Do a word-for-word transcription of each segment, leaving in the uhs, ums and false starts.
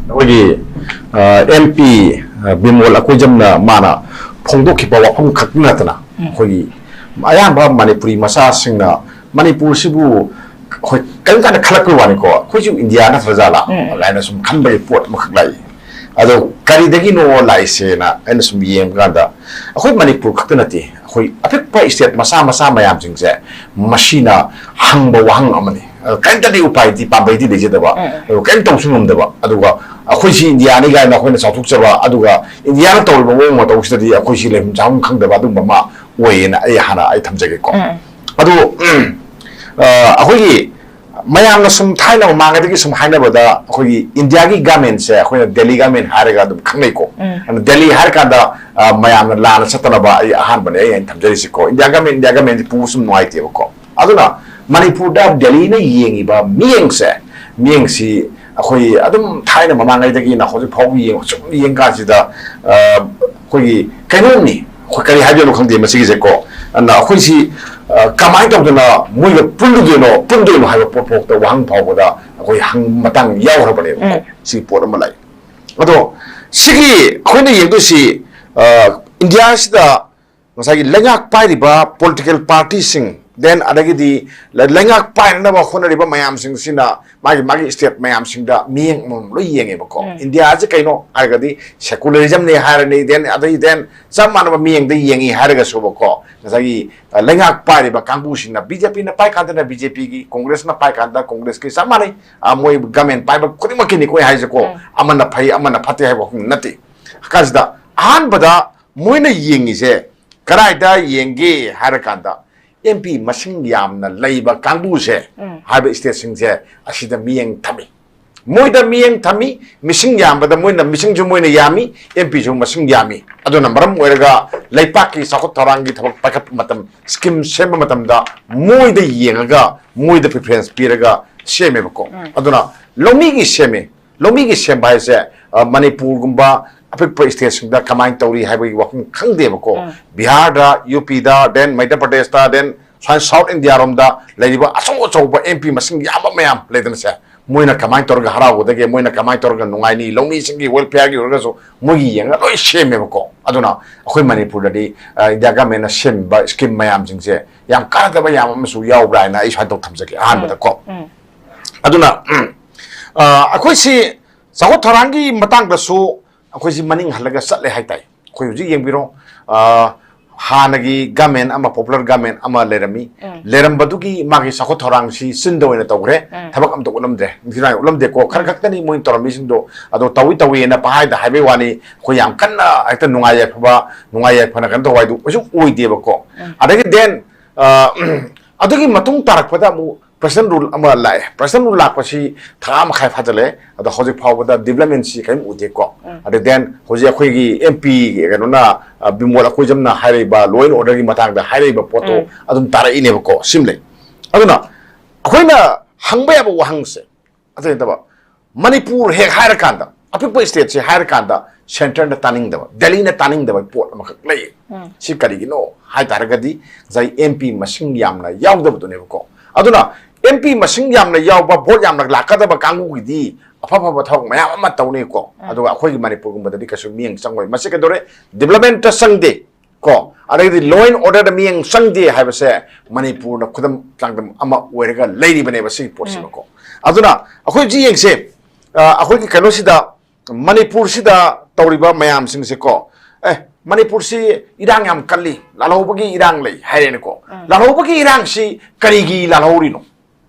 ꯑꯩꯈꯣꯏꯒꯤ M P Bimol ꯑꯀꯣꯏꯖꯝꯅ ꯃꯥꯅ ꯐꯣꯡꯗꯣꯛꯈꯤꯕ ꯋꯥꯐꯝ ꯈꯛ ꯅꯠꯇꯅ, ꯑꯩꯈꯣꯏꯒꯤ ꯑꯌꯥꯝꯕ ꯃꯅꯤꯄꯨꯔꯤ ꯃꯆꯥꯁꯤꯡꯅ ꯃꯅꯤꯄꯨꯔꯁꯤꯕꯨ ꯑꯩꯈꯣꯏ ꯀꯔꯤꯝ ꯀꯥꯟꯗ ꯈꯜꯂꯛꯄꯩ ꯋꯥꯅꯤꯀꯣ, ꯑꯩꯈꯣꯏꯁꯨ ꯏꯟꯗꯤꯌꯥ ꯅꯠꯇ꯭ꯔꯖꯥꯠꯂꯥ ꯀꯥꯏꯅ ꯁꯨꯝ ꯈꯟꯕꯒꯤ ꯄꯣꯠ ꯑꯃꯈꯛ ꯂꯥꯛꯏ꯫ ꯑꯗꯣ ꯀꯔꯤꯗꯒꯤꯅꯣ ꯂꯥꯛꯏꯁꯦꯅ ꯑꯩꯅ ꯁꯨꯝ ꯌꯦꯡꯕ ꯀꯥꯟꯗ, ꯑꯩꯈꯣꯏ ꯃꯅꯤꯄꯨꯔ ꯈꯛꯇ ꯅꯠꯇꯦ, ꯑꯩꯈꯣꯏ ꯑꯄꯤꯛꯄ ꯁ꯭ꯇꯦꯠ ꯃꯆꯥ ꯃꯆꯥ ꯃꯌꯥꯝꯁꯤꯡꯁꯦ, ꯃꯁꯤꯅ ꯍꯪꯕ ꯋꯥꯍꯪ ꯑꯃꯅꯤ꯫ ꯑꯗꯣ ꯀꯔꯤꯝꯇꯗꯤ ꯎꯄꯥꯏꯗꯤ, ꯄꯥꯝꯕꯩꯗꯤ ꯂꯩꯖꯗꯕ, ꯑꯗꯣ ꯀꯔꯤꯝ ꯇꯧꯁꯨ ꯉꯝꯗꯕ꯫ ꯑꯗꯨꯒ ꯑꯩꯈꯣꯏꯁꯤ ꯏꯟꯗꯤꯌꯥꯅꯤ ꯀꯥꯏꯅ ꯑꯩꯈꯣꯏꯅ ꯆꯥꯎꯊꯣꯛꯆꯕ, ꯑꯗꯨꯒ ꯏꯟꯗꯤꯌꯥꯅ ꯇꯧꯔꯤꯕ ꯃꯑꯣꯡ ꯃꯇꯧꯁꯤꯗꯗꯤ ꯑꯩꯈꯣꯏꯁꯤ ꯂꯩꯐꯝ ꯆꯥꯐꯝ ꯈꯪꯗꯕ ꯑꯗꯨꯒꯨꯝꯕ ꯑꯃ ꯑꯣꯏꯌꯦꯅ ꯑꯩ ꯍꯥꯟꯅ ꯑꯩ ꯊꯝꯖꯒꯦꯀꯣ꯫ ꯑꯗꯣ ꯑꯩꯈꯣꯏꯒꯤ ꯃꯌꯥꯝꯅ ꯁꯨꯝ ꯊꯥꯏꯅ ꯃꯃꯥꯡꯉꯩꯗꯒꯤ ꯁꯨꯝ ꯍꯥꯏꯅꯕꯗ, ꯑꯩꯈꯣꯏꯒꯤ ꯏꯟꯗꯤꯌꯥꯒꯤ ꯒꯃꯦꯟꯁꯦ ꯑꯩꯈꯣꯏꯅ ꯗꯦꯜꯂꯤ ꯒꯃꯦꯟ ꯍꯥꯏꯔꯒ ꯑꯗꯨꯝ ꯈꯪꯅꯩꯀꯣ꯫ ꯑꯗꯨꯅ ꯗꯦꯜꯂꯤ ꯍꯥꯏꯔ ꯀꯥꯟꯗ ꯃꯌꯥꯝꯅ ꯂꯥꯟꯅ ꯆꯠꯇꯅꯕ ꯑꯩ ꯑꯍꯥꯟꯕꯅꯦ ꯑꯩ ꯑꯩꯅ ꯊꯝꯖꯔꯤꯁꯤꯀꯣ꯫ ꯏꯟꯗꯤꯌꯥ ꯒꯃꯦꯟ, ꯏꯟꯗꯤꯌꯥ ꯒꯃꯦꯟꯗꯤ ꯄꯨꯕ ꯁꯨꯝ ꯅꯨꯡꯉꯥꯏꯇꯦꯕꯀꯣ꯫ ꯑꯗꯨꯅ ꯃꯅꯤꯄꯨꯔꯗ ꯗꯦꯜꯂꯤꯅ ꯌꯦꯡꯉꯤꯕ ꯃꯤꯠꯌꯦꯡꯁꯦ, ꯃꯤꯠꯌꯦꯡꯁꯤ ꯑꯩꯈꯣꯏ ꯑꯗꯨꯝ ꯊꯥꯏꯅ ꯃꯃꯥꯡꯉꯩꯗꯒꯤꯅ ꯍꯧꯖꯤꯛ ꯐꯥꯎꯕ ꯌꯦꯡ-, ꯁꯨꯝ ꯌꯦꯡ ꯀꯥꯟꯁꯤꯗ, ꯑ, ꯑꯩꯈꯣꯏꯒꯤ ꯀꯩꯅꯣꯝꯅꯤ, ꯑꯩꯈꯣꯏ ꯀꯔꯤ ꯍꯥꯏꯗꯣꯏꯅꯣ ꯈꯪꯗꯦ ꯃꯁꯤꯒꯤꯁꯦꯀꯣ꯫ ꯑꯗꯨꯅ ꯑꯩꯈꯣꯏꯁꯤ, ꯑ, ꯀꯃꯥꯏꯅ ꯇꯧꯗꯅ ꯃꯣꯏꯒ ꯄꯨꯟꯗꯣꯏꯅꯣ, ꯄꯨꯟꯗꯣꯏꯅꯣ ꯍꯥꯏꯕ ꯄꯣꯠ ꯐꯥꯎꯗ ꯋꯥꯍꯪ ꯐꯥꯎꯕꯗ ꯑꯩꯈꯣꯏ ꯍꯪ-, ꯃꯇꯥꯡ ꯌꯥꯎꯈ꯭ꯔꯕꯅꯦꯕꯀꯣ꯫ ꯁꯤ ꯄꯣꯠ ꯑꯃ ꯂꯩ꯫ ꯑꯗꯣ ꯁꯤꯒꯤ ꯑꯩꯈꯣꯏꯅ ꯌꯦꯡꯗꯣꯏꯁꯤ, ꯑ, ꯏꯟꯗꯤꯌꯥꯁꯤꯗ ꯉꯁꯥꯏꯒꯤ ꯂꯩꯉꯥꯛ ꯄꯥꯏꯔꯤꯕ ꯄꯣꯂꯤꯇꯤꯀꯦꯜ ꯄꯥꯔꯇꯤꯁꯤꯡ, then ꯑꯗꯒꯤꯗꯤ ꯂꯩꯉꯥꯛ ꯄꯥꯏꯅꯅꯕ ꯍꯣꯠꯅꯔꯤꯕ ꯃꯌꯥꯝꯁꯤꯡꯁꯤꯅ ꯃꯥꯒꯤ, ꯃꯥꯒꯤ ꯁ꯭ꯇꯦꯠ ꯃꯌꯥꯝꯁꯤꯡꯗ ꯃꯤꯠꯌꯦꯡ ꯑꯃꯃꯝ ꯂꯣꯏ ꯌꯦꯡꯉꯦꯕꯀꯣ꯫ ꯏꯟꯗꯤꯌꯥꯁꯦ ꯀꯩꯅꯣ ꯍꯥꯏꯔꯒꯗꯤ ꯁꯦꯀꯨꯂꯔꯤꯖꯝꯅꯦ ꯍꯥꯏꯔꯅꯤ, then ꯑꯗꯩ then ꯆꯞ ꯃꯥꯟꯅꯕ ꯃꯤꯠꯌꯦꯡꯗ ꯌꯦꯡꯉꯤ ꯍꯥꯏꯔꯒꯁꯨꯕꯀꯣ, ꯉꯁꯥꯏꯒꯤ, ꯑ, ꯂꯩꯉꯥꯛ ꯄꯥꯏꯔꯤꯕ ꯀꯥꯡꯕꯨꯁꯤꯡꯅ, ꯕꯤ ꯖꯦ ꯄꯤꯅ ꯄꯥꯏ ꯀꯥꯟꯗꯅ ꯕꯤ ꯖꯦ ꯄꯤꯒꯤ, ꯀꯣꯡꯒ꯭ꯔꯦꯁꯅ ꯄꯥꯏ ꯀꯥꯟꯗ ꯀꯣꯡꯒ꯭ꯔꯦꯁꯀꯤ, ꯆꯞ ꯃꯥꯟꯅꯩ꯫ ꯑ, ꯃꯣꯏ ꯒꯃꯦꯟ ꯄꯥꯏꯕ ꯈꯨꯗꯤꯡꯃꯛꯀꯤꯅꯤꯀꯣ ꯑꯩ ꯍꯥꯏꯁꯦꯀꯣ꯫ ꯑꯃꯅ ꯐꯩ, ꯑꯃꯅ ꯐꯠꯇꯦ ꯍꯥꯏꯕ ꯋꯥꯐꯝ ꯅꯠꯇꯦ꯫ ꯀꯥꯟꯁꯤꯗ ꯑꯍꯥꯟꯕꯗ ꯃꯣꯏꯅ ꯌꯦꯡꯉꯤꯁꯦ ꯀꯗꯥꯏꯗ ꯌꯦꯡꯒꯦ ꯍꯥꯏꯔꯀꯥꯟꯗ, ꯑꯦꯝ ꯄꯤ ꯃꯁꯤꯡ ꯌꯥꯝꯅ ꯂꯩꯕ ꯀꯥꯡꯕꯨꯁꯦ, ꯍꯥꯏꯕ ꯁ꯭ꯇꯦꯠꯁꯤꯡꯁꯦ, ꯑꯁꯤꯗ ꯃꯤꯠꯌꯦꯡ ꯊꯝꯃꯤ꯫ ꯃꯣꯏꯗ ꯃꯤꯠꯌꯦꯡ ꯊꯝꯃꯤ, ꯃꯤꯁꯤꯡ ꯌꯥꯝꯕꯗ ꯃꯣꯏꯅ, ꯃꯤꯁꯤꯡꯁꯨ ꯃꯣꯏꯅ ꯌꯥꯝꯃꯤ, ꯑꯦꯝ ꯄꯤꯁꯨ ꯃꯁꯤꯡ ꯌꯥꯝꯃꯤ꯫ ꯑꯗꯨꯅ ꯃꯔꯝ ꯑꯣꯏꯔꯒ ꯂꯩꯄꯥꯛꯀꯤ ꯆꯥꯎꯈꯠ ꯊꯧꯔꯥꯡꯒꯤ ꯊꯕꯛ ꯄꯥꯏꯈꯠꯄ ꯃꯇꯝ, ꯁ꯭ꯀꯤꯝ ꯁꯦꯝꯕ ꯃꯇꯝꯗ ꯃꯣꯏꯗ ꯌꯦꯡꯉꯒ, ꯃꯣꯏꯗ ꯄ꯭ꯔꯤꯐꯔꯦꯟꯁ ꯄꯤꯔꯒ ꯁꯦꯝꯃꯦꯕꯀꯣ꯫ ꯑꯗꯨꯅ ꯂꯧꯃꯤꯒꯤ ꯁꯦꯝꯃꯦ꯫ ꯂꯧꯃꯤꯒꯤ ꯁꯦꯝꯕ ꯍꯥꯏꯁꯦ, ꯑ, ꯃꯅꯤꯄꯨꯔꯒꯨꯝꯕ ꯑꯄꯤꯛꯄ ꯁ꯭ꯇꯦꯠꯁꯤꯡꯗ ꯀꯃꯥꯏꯅ ꯇꯧꯔꯤ ꯍꯥꯏꯕꯒꯤ ꯋꯥꯐꯝ ꯈꯪꯗꯦꯕꯀꯣ꯫ ꯕꯤꯍꯥꯔꯗ, ꯌꯨ ꯄꯤꯗ, then ꯃꯩꯙ꯭ꯌ ꯄ꯭ꯔꯗꯦꯁꯇ, then ꯁ꯭ꯋꯥꯏ ꯁꯥꯎꯠ ꯏꯟꯗꯤꯌꯥꯔꯣꯝꯗ ꯂꯩꯔꯤꯕ ꯑꯆꯧ ꯑꯆꯧꯕ ꯑꯦꯝ ꯄꯤ ꯃꯁꯤꯡ ꯌꯥꯝꯕ ꯃꯌꯥꯝ ꯂꯩꯗꯅ ꯁꯦ, ꯃꯣꯏꯅ ꯀꯃꯥꯏꯅ ꯇꯧꯔꯒ ꯍꯔꯥꯎꯒꯗꯒꯦ, ꯃꯣꯏꯅ ꯀꯃꯥꯏꯅ ꯇꯧꯔꯒ ꯅꯨꯡꯉꯥꯏꯅꯤ, ꯂꯧꯃꯤꯁꯤꯡꯒꯤ welfareꯒꯤ ꯑꯣꯏꯔꯒꯁꯨ ꯃꯣꯏꯒꯤ ꯌꯦꯡꯉꯒ ꯂꯣꯏ ꯁꯦꯝꯃꯦꯕꯀꯣ꯫ ꯑꯗꯨꯅ ꯑꯩꯈꯣꯏ ꯃꯅꯤꯄꯨꯔꯗꯗꯤ, ꯑ, ꯏꯟꯗꯤꯌꯥ ꯒꯃꯦꯟꯅ ꯁꯦꯝꯃꯤꯕ scheme ꯃꯌꯥꯝꯁꯤꯡꯁꯦ ꯌꯥꯝ ꯀꯥꯟꯅꯗꯕ ꯌꯥꯝ ꯑꯃꯁꯨ ꯌꯥꯎꯕ꯭ꯔꯥ ꯍꯥꯏꯅ ꯑꯩ ꯁ꯭ꯋꯥꯏꯗ ꯊꯝꯖꯒꯦ ꯑꯍꯥꯟꯕꯗ ꯀꯣ꯫ ꯎꯝ꯫ ꯑꯗꯨꯅ, ꯎꯝ, ꯑ, ꯑꯩꯈꯣꯏꯁꯤ ꯆꯥꯎꯈꯠ ꯊꯧꯔꯥꯡꯒꯤ ꯃꯇꯥꯡꯗꯁꯨ ꯑꯩꯈꯣꯏꯁꯤ ꯃꯅꯤꯡ ꯍꯜꯂꯒ ꯆꯠꯂꯦ ꯍꯥꯏꯇꯥꯏ꯫ ꯑꯩꯈꯣꯏ ꯍꯧꯖꯤꯛ ꯌꯦꯡꯕꯤꯔꯣ, ꯑ, ꯍꯥꯟꯅꯒꯤ ꯒꯃꯦꯟ ꯑꯃ, popular ꯒꯃꯦꯟ ꯑꯃ ꯂꯩꯔꯝꯃꯤ꯫ ꯎꯝ꯫ ꯂꯩꯔꯝꯕꯗꯨꯒꯤ ꯃꯥꯒꯤ ꯆꯥꯎꯈꯠ ꯊꯧꯔꯥꯡꯁꯤ ꯆꯤꯟꯗ ꯑꯣꯏꯅ ꯇꯧꯈ꯭ꯔꯦ, ꯎꯝ꯫ ꯊꯕꯛ ꯑꯝꯇ ꯎꯠꯂꯝꯗ꯭ꯔꯦ, ꯅꯤꯡꯊꯤꯅ ꯎꯠꯂꯝꯗꯦꯀꯣ꯫ ꯈꯔ ꯎꯝ꯫ ꯈꯛꯇꯅꯤ ꯃꯣꯏꯅ ꯇꯧꯔꯝꯃꯤꯁꯤꯡꯗꯣ꯫ ꯑꯗꯣ ꯇꯧꯏ ꯇꯧꯏꯅ ꯄꯪꯍꯥꯏꯗ ꯍꯥꯏꯕꯩ ꯋꯥꯅꯤ, ꯑꯩꯈꯣꯏ ꯌꯥꯝ ꯀꯟꯅ ꯍꯦꯛꯇ ꯅꯨꯡꯉꯥꯏ ꯌꯥꯏꯐꯕ, ꯅꯨꯡꯉꯥꯏ ꯌꯥꯏꯐꯅ ꯀꯩꯅꯣ ꯇꯧꯕ ꯍꯥꯏꯗꯨ ꯀꯩꯁꯨ ꯑꯣꯏꯗꯦꯕꯀꯣ꯫ ꯎꯝ꯫ ꯑꯗꯒꯤ then, ꯑ, ꯑꯗꯨꯒꯤ ꯃꯇꯨꯡ ꯇꯥꯔꯛꯄꯗ ꯑꯃꯨꯛ presidential rule ꯑꯃ ꯂꯥꯛꯑꯦ꯫ Presidential rule ꯂꯥꯛꯄꯁꯤ ꯊꯥ ꯃꯈꯥꯏ ꯐꯥꯖꯤꯜꯂꯛꯑꯦ, ꯑꯗꯣ ꯍꯧꯖꯤꯛ ꯐꯥꯎꯕꯗ developmentꯁꯤ ꯀꯔꯤꯝ ꯎꯗꯦꯀꯣ꯫ ꯎꯝ꯫ ꯑꯗ then ꯍꯧꯖꯤꯛ ꯑꯩꯈꯣꯏꯒꯤ M P ꯀꯩꯅꯣꯅ, ꯑ, ꯕꯤꯃꯣꯜ ꯑꯀꯣꯏꯖꯝꯅ ꯍꯥꯏꯔꯤꯕ law and orderꯒꯤ ꯃꯇꯥꯡꯗ ꯍꯥꯏꯔꯛꯏꯕ ꯄꯣꯠꯇꯣ ꯎꯝ꯫ ꯑꯗꯨꯝ ꯇꯥꯔꯛꯏꯅꯦꯕꯀꯣ꯫ ꯁꯤꯃ ꯂꯩ꯫ ꯑꯗꯨꯅ ꯑꯩꯈꯣꯏꯅ ꯍꯪꯕ ꯌꯥꯕ ꯋꯥꯍꯪꯁꯦ, ꯑꯇꯩ ꯅꯠꯇꯕ, ꯃꯅꯤꯄꯨꯔ ꯍꯦꯛ ꯍꯥꯏꯔꯀꯥꯟꯗ, ꯑꯄꯤꯛꯄ stateꯁꯦ ꯍꯥꯏꯔꯀꯥꯟꯗ centreꯅ ꯇꯥꯅꯤꯡꯗꯕ, ꯗꯦꯜꯂꯤꯅ ꯇꯥꯅꯤꯡꯗꯕ ꯄꯣꯠ ꯑꯃꯈꯛ ꯂꯩ꯫ ꯎꯝ꯫ ꯁꯤ ꯀꯔꯤꯒꯤꯅꯣ ꯍꯥꯏ ꯇꯥꯔꯒꯗꯤ, ꯉꯁꯥꯏ M P ꯃꯁꯤꯡ ꯌꯥꯝꯅ ꯌꯥꯎꯗꯕꯗꯨꯅꯦꯕꯀꯣ꯫ ꯑꯗꯨꯅ M P ꯃꯁꯤꯡ ꯌꯥꯝꯅ ꯌꯥꯎꯕ, vote ꯌꯥꯝꯅ ꯂꯥꯛꯀꯗꯕ ꯀꯥꯡꯕꯨꯒꯤꯗꯤ ꯑꯐ ꯑꯐꯕ ꯊꯕꯛ ꯃꯌꯥꯝ ꯑꯃ ꯇꯧꯅꯤꯀꯣ꯫ ꯎꯝ꯫ ꯑꯗꯨꯒ ꯑꯩꯈꯣꯏꯒꯤ ꯃꯅꯤꯄꯨꯔꯒꯨꯝꯕꯗꯗꯤ ꯀꯩꯁꯨ ꯃꯤꯠꯌꯦꯡ ꯆꯪꯉꯣꯏ꯫ ꯃꯁꯤ ꯀꯩꯗꯧꯔꯦ? Developmentꯇ ꯆꯪꯗꯦ ꯀꯣ, ꯑꯗꯒꯤꯗꯤ law and orderꯗ ꯃꯤꯠꯌꯦꯡ ꯆꯪꯗꯦ ꯍꯥꯏꯕꯁꯦ ꯃꯅꯤꯄꯨꯔꯅ ꯈꯨꯗꯝ ꯆꯥꯡꯗꯝ ꯑꯃ ꯑꯣꯏꯔꯒ ꯂꯩꯔꯤꯕꯅꯦꯕ ꯁꯤꯒꯤ ꯄꯣꯠꯁꯤꯃꯀꯣ꯫ ꯎꯝ꯫ ꯑꯗꯨꯅ ꯑꯩꯈꯣꯏ ꯍꯧꯖꯤꯛ ꯌꯦꯡꯁꯦ, ꯑ, ꯑꯩꯈꯣꯏꯒꯤ ꯀꯩꯅꯣꯁꯤꯗ, ꯃꯅꯤꯄꯨꯔꯁꯤꯗ ꯇꯧꯔꯤꯕ ꯃꯌꯥꯝꯁꯤꯡꯁꯦꯀꯣ, ꯑꯦ, ꯃꯅꯤꯄꯨꯔꯁꯤ ꯏꯔꯥꯡ ꯌꯥꯝ ꯀꯜꯂꯤ, ꯂꯥꯜꯍꯧꯕꯒꯤ ꯏꯔꯥꯡ ꯂꯩ ꯍꯥꯏꯔꯦꯅꯦꯀꯣ꯫ ꯎꯝ꯫ ꯂꯥꯜꯍꯧꯕꯒꯤ ꯏꯔꯥꯡꯁꯤ ꯀꯔꯤꯒꯤ ꯂꯥꯜꯍꯧꯔꯤꯅꯣ?